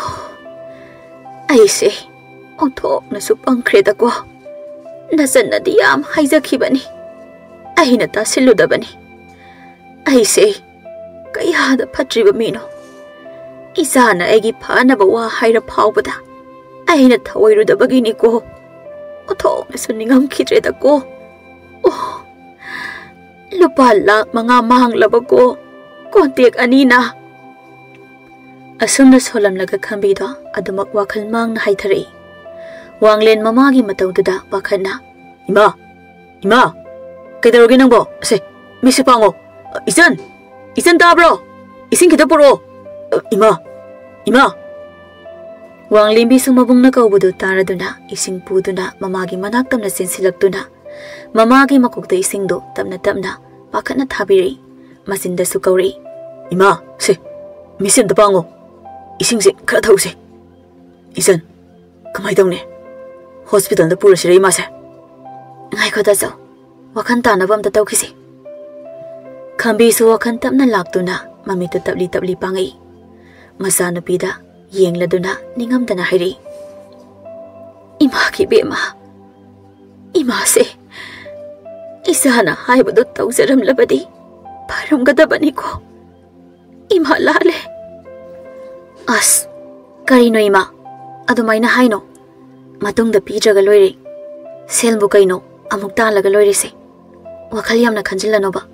ꯑꯩꯁꯦ ꯑꯣꯟꯊꯣꯛꯅꯁꯨ ꯄꯪꯈ꯭ꯔꯦꯗꯀꯣ꯫ ꯅꯆꯟꯅꯗꯤ ꯌꯥꯝ ꯍꯥꯏꯖꯈꯤꯕꯅꯤ, ꯑꯩꯅ ꯇꯥꯁꯤꯜꯂꯨꯗꯕꯅꯤ꯫ ꯑꯩꯁꯦ ꯀꯌꯥꯗ ꯐꯠꯇ꯭ꯔꯤꯕ ꯃꯤꯅꯣ꯫ ꯏꯆꯥꯅ ꯑꯩꯒꯤ ꯐꯅꯕ ꯋꯥ ꯍꯥꯏꯔ ꯐꯥꯎꯕꯗ ꯑꯩꯅ ꯊꯧꯑꯣꯏꯔꯨꯗꯕꯒꯤꯅꯤꯀꯣ꯫ ꯑꯣꯟꯊꯣꯛꯅꯁꯨ ꯅꯤꯡꯉꯝꯈꯤꯗ꯭ꯔꯦꯗꯀꯣ꯫ ꯑꯣ, ꯂꯨꯄꯥ ꯂꯥꯈ ꯃꯉꯥ ꯃꯥꯡꯂꯕꯀꯣ, ꯀꯣꯟꯇꯦꯛ ꯑꯅꯤꯅ꯫ ꯑꯁꯨꯝꯅ ꯁꯣꯜꯂꯝꯂꯒ ꯈꯝꯕꯤꯗꯣ ꯑꯗꯨꯃꯛ ꯋꯥꯈꯜ ꯃꯥꯡꯅ ꯍꯥꯏꯊꯔꯛꯏ꯫ ꯋꯥꯡꯂꯦꯟ ꯃꯃꯥꯒꯤ ꯃꯇꯧꯗꯨꯗ ꯄꯥꯈꯠꯅ, "ꯏꯃꯥ! ꯏꯃꯥ! ꯀꯩꯗꯧꯔꯒꯦ ꯅꯪꯕꯣ? ꯑꯁꯦ, ꯃꯤꯠꯁꯦ ꯄꯥꯡꯉꯣ꯫ ꯏꯆꯟ! ꯏꯆꯟ ꯇꯥꯕ꯭ꯔꯣ? ꯏꯁꯤꯡ ꯈꯤꯇ ꯄꯨꯔꯛꯑꯣ꯫ ꯏꯃꯥ! ꯏꯃꯥ!" ꯋꯥꯡꯂꯦꯝꯕꯤꯁꯨ ꯃꯕꯨꯡꯅ ꯀꯧꯕꯗꯨ ꯇꯥꯔꯗꯨꯅ ꯏꯁꯤꯡ ꯄꯨꯗꯨꯅ ꯃꯃꯥꯒꯤ ꯃꯅꯥꯛ ꯇꯝꯅ ꯆꯦꯟꯁꯤꯜꯂꯛꯇꯨꯅ ꯃꯃꯥꯒꯤ ꯃꯀꯣꯛꯇ ꯏꯁꯤꯡꯗꯨ ꯇꯞꯅ ꯇꯞꯅ ꯄꯥꯈꯠꯅ ꯊꯥꯕꯤꯔꯛꯏ꯫ ꯃꯆꯤꯟꯗꯁꯨ ꯀꯧꯔꯛꯏ, "ꯏꯃꯥ, ꯁꯦ, ꯃꯤꯠꯁꯦ ꯑꯝꯇ ꯄꯥꯡꯉꯣ꯫ ꯏꯁꯤꯡꯁꯦ ꯈꯔ ꯊꯛꯎꯁꯦ꯫ ꯏꯆꯟ, ꯀꯃꯥꯏ ꯇꯧꯅꯤ? ꯍꯣꯁꯄꯤꯇꯥꯜꯗ ꯄꯨꯔꯁꯤꯔ ꯏꯃꯥꯁꯦ?" "ꯉꯥꯏꯈꯣ ꯇꯥꯆꯧ, ꯋꯥꯈꯜ ꯇꯥꯅꯕ ꯑꯝꯇ ꯇꯧꯈꯤꯁꯤ꯫" ꯈꯝꯕꯤꯁꯨ ꯋꯥꯈꯜ ꯇꯞꯅ ꯂꯥꯛꯇꯨꯅ ꯃꯃꯤꯠꯇꯨ ꯇꯞꯂꯤ ꯇꯞꯂꯤ ꯄꯥꯡꯉꯛꯏ꯫ ꯃꯆꯥꯅꯨꯄꯤꯗ ꯌꯦꯡꯂꯗꯨꯅ ꯅꯤꯡꯉꯝꯗꯅ ꯍꯥꯏꯔꯛꯏ, "ꯏꯃꯥꯒꯤ ꯏꯕꯦꯝꯃ, ꯏꯃꯥꯁꯦ ꯏꯆꯥꯅ ꯍꯥꯏꯕꯗꯨ ꯇꯧꯖꯔꯝꯂꯕꯗꯤ ꯐꯔꯝꯒꯗꯕꯅꯤꯀꯣ꯫ ꯏꯃꯥ ꯂꯥꯜꯂꯦ꯫" "ꯑꯁ, ꯀꯔꯤꯅꯣ ꯏꯃꯥ? ꯑꯗꯨꯃꯥꯏꯅ ꯍꯥꯏꯅꯣ꯫ ꯃꯇꯨꯡꯗ ꯄꯤꯗ꯭ꯔꯒ ꯂꯣꯏꯔꯦ꯫ ꯁꯦꯜꯕꯨ ꯀꯩꯅꯣ, ꯑꯃꯨꯛ ꯇꯥꯜꯂꯒ ꯂꯣꯏꯔꯦꯁꯦ꯫ ꯋꯥꯈꯜ ꯌꯥꯝꯅ ꯈꯟꯖꯤꯜꯂꯅꯣꯕ꯫"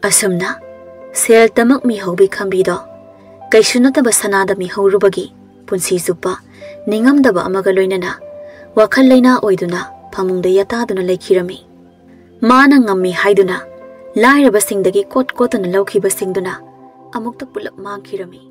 ꯑꯁꯨꯝꯅ ꯁꯦꯜ ꯇꯃꯛ ꯃꯤꯍꯧꯕꯤ ꯈꯝꯕꯤꯗꯣ ꯀꯩꯁꯨ ꯅꯠꯇꯕ ꯁꯅꯥꯗ ꯃꯤꯍꯧꯔꯨꯕꯒꯤ ꯄꯨꯟꯁꯤ ꯆꯨꯞꯄ ꯅꯤꯡꯉꯝꯗꯕ ꯑꯃꯒ ꯂꯣꯏꯅꯅ ꯋꯥꯈꯜ ꯂꯩꯅꯥ ꯑꯣꯏꯗꯨꯅ ꯐꯃꯨꯡꯗ ꯌꯥꯇꯥꯗꯨꯅ ꯂꯩꯈꯤꯔꯝꯃꯤ꯫ ꯃꯥꯅ ꯉꯝꯃꯤ ꯍꯥꯏꯗꯨꯅ ꯂꯥꯏꯔꯕꯁꯤꯡꯗꯒꯤ ꯀꯣꯠ ꯀꯣꯠꯇꯨꯅ ꯂꯧꯈꯤꯕꯁꯤꯡꯗꯨꯅ ꯑꯃꯨꯛꯇ ꯄꯨꯂꯞ ꯃꯥꯡꯈꯤꯔꯝꯃꯤ꯫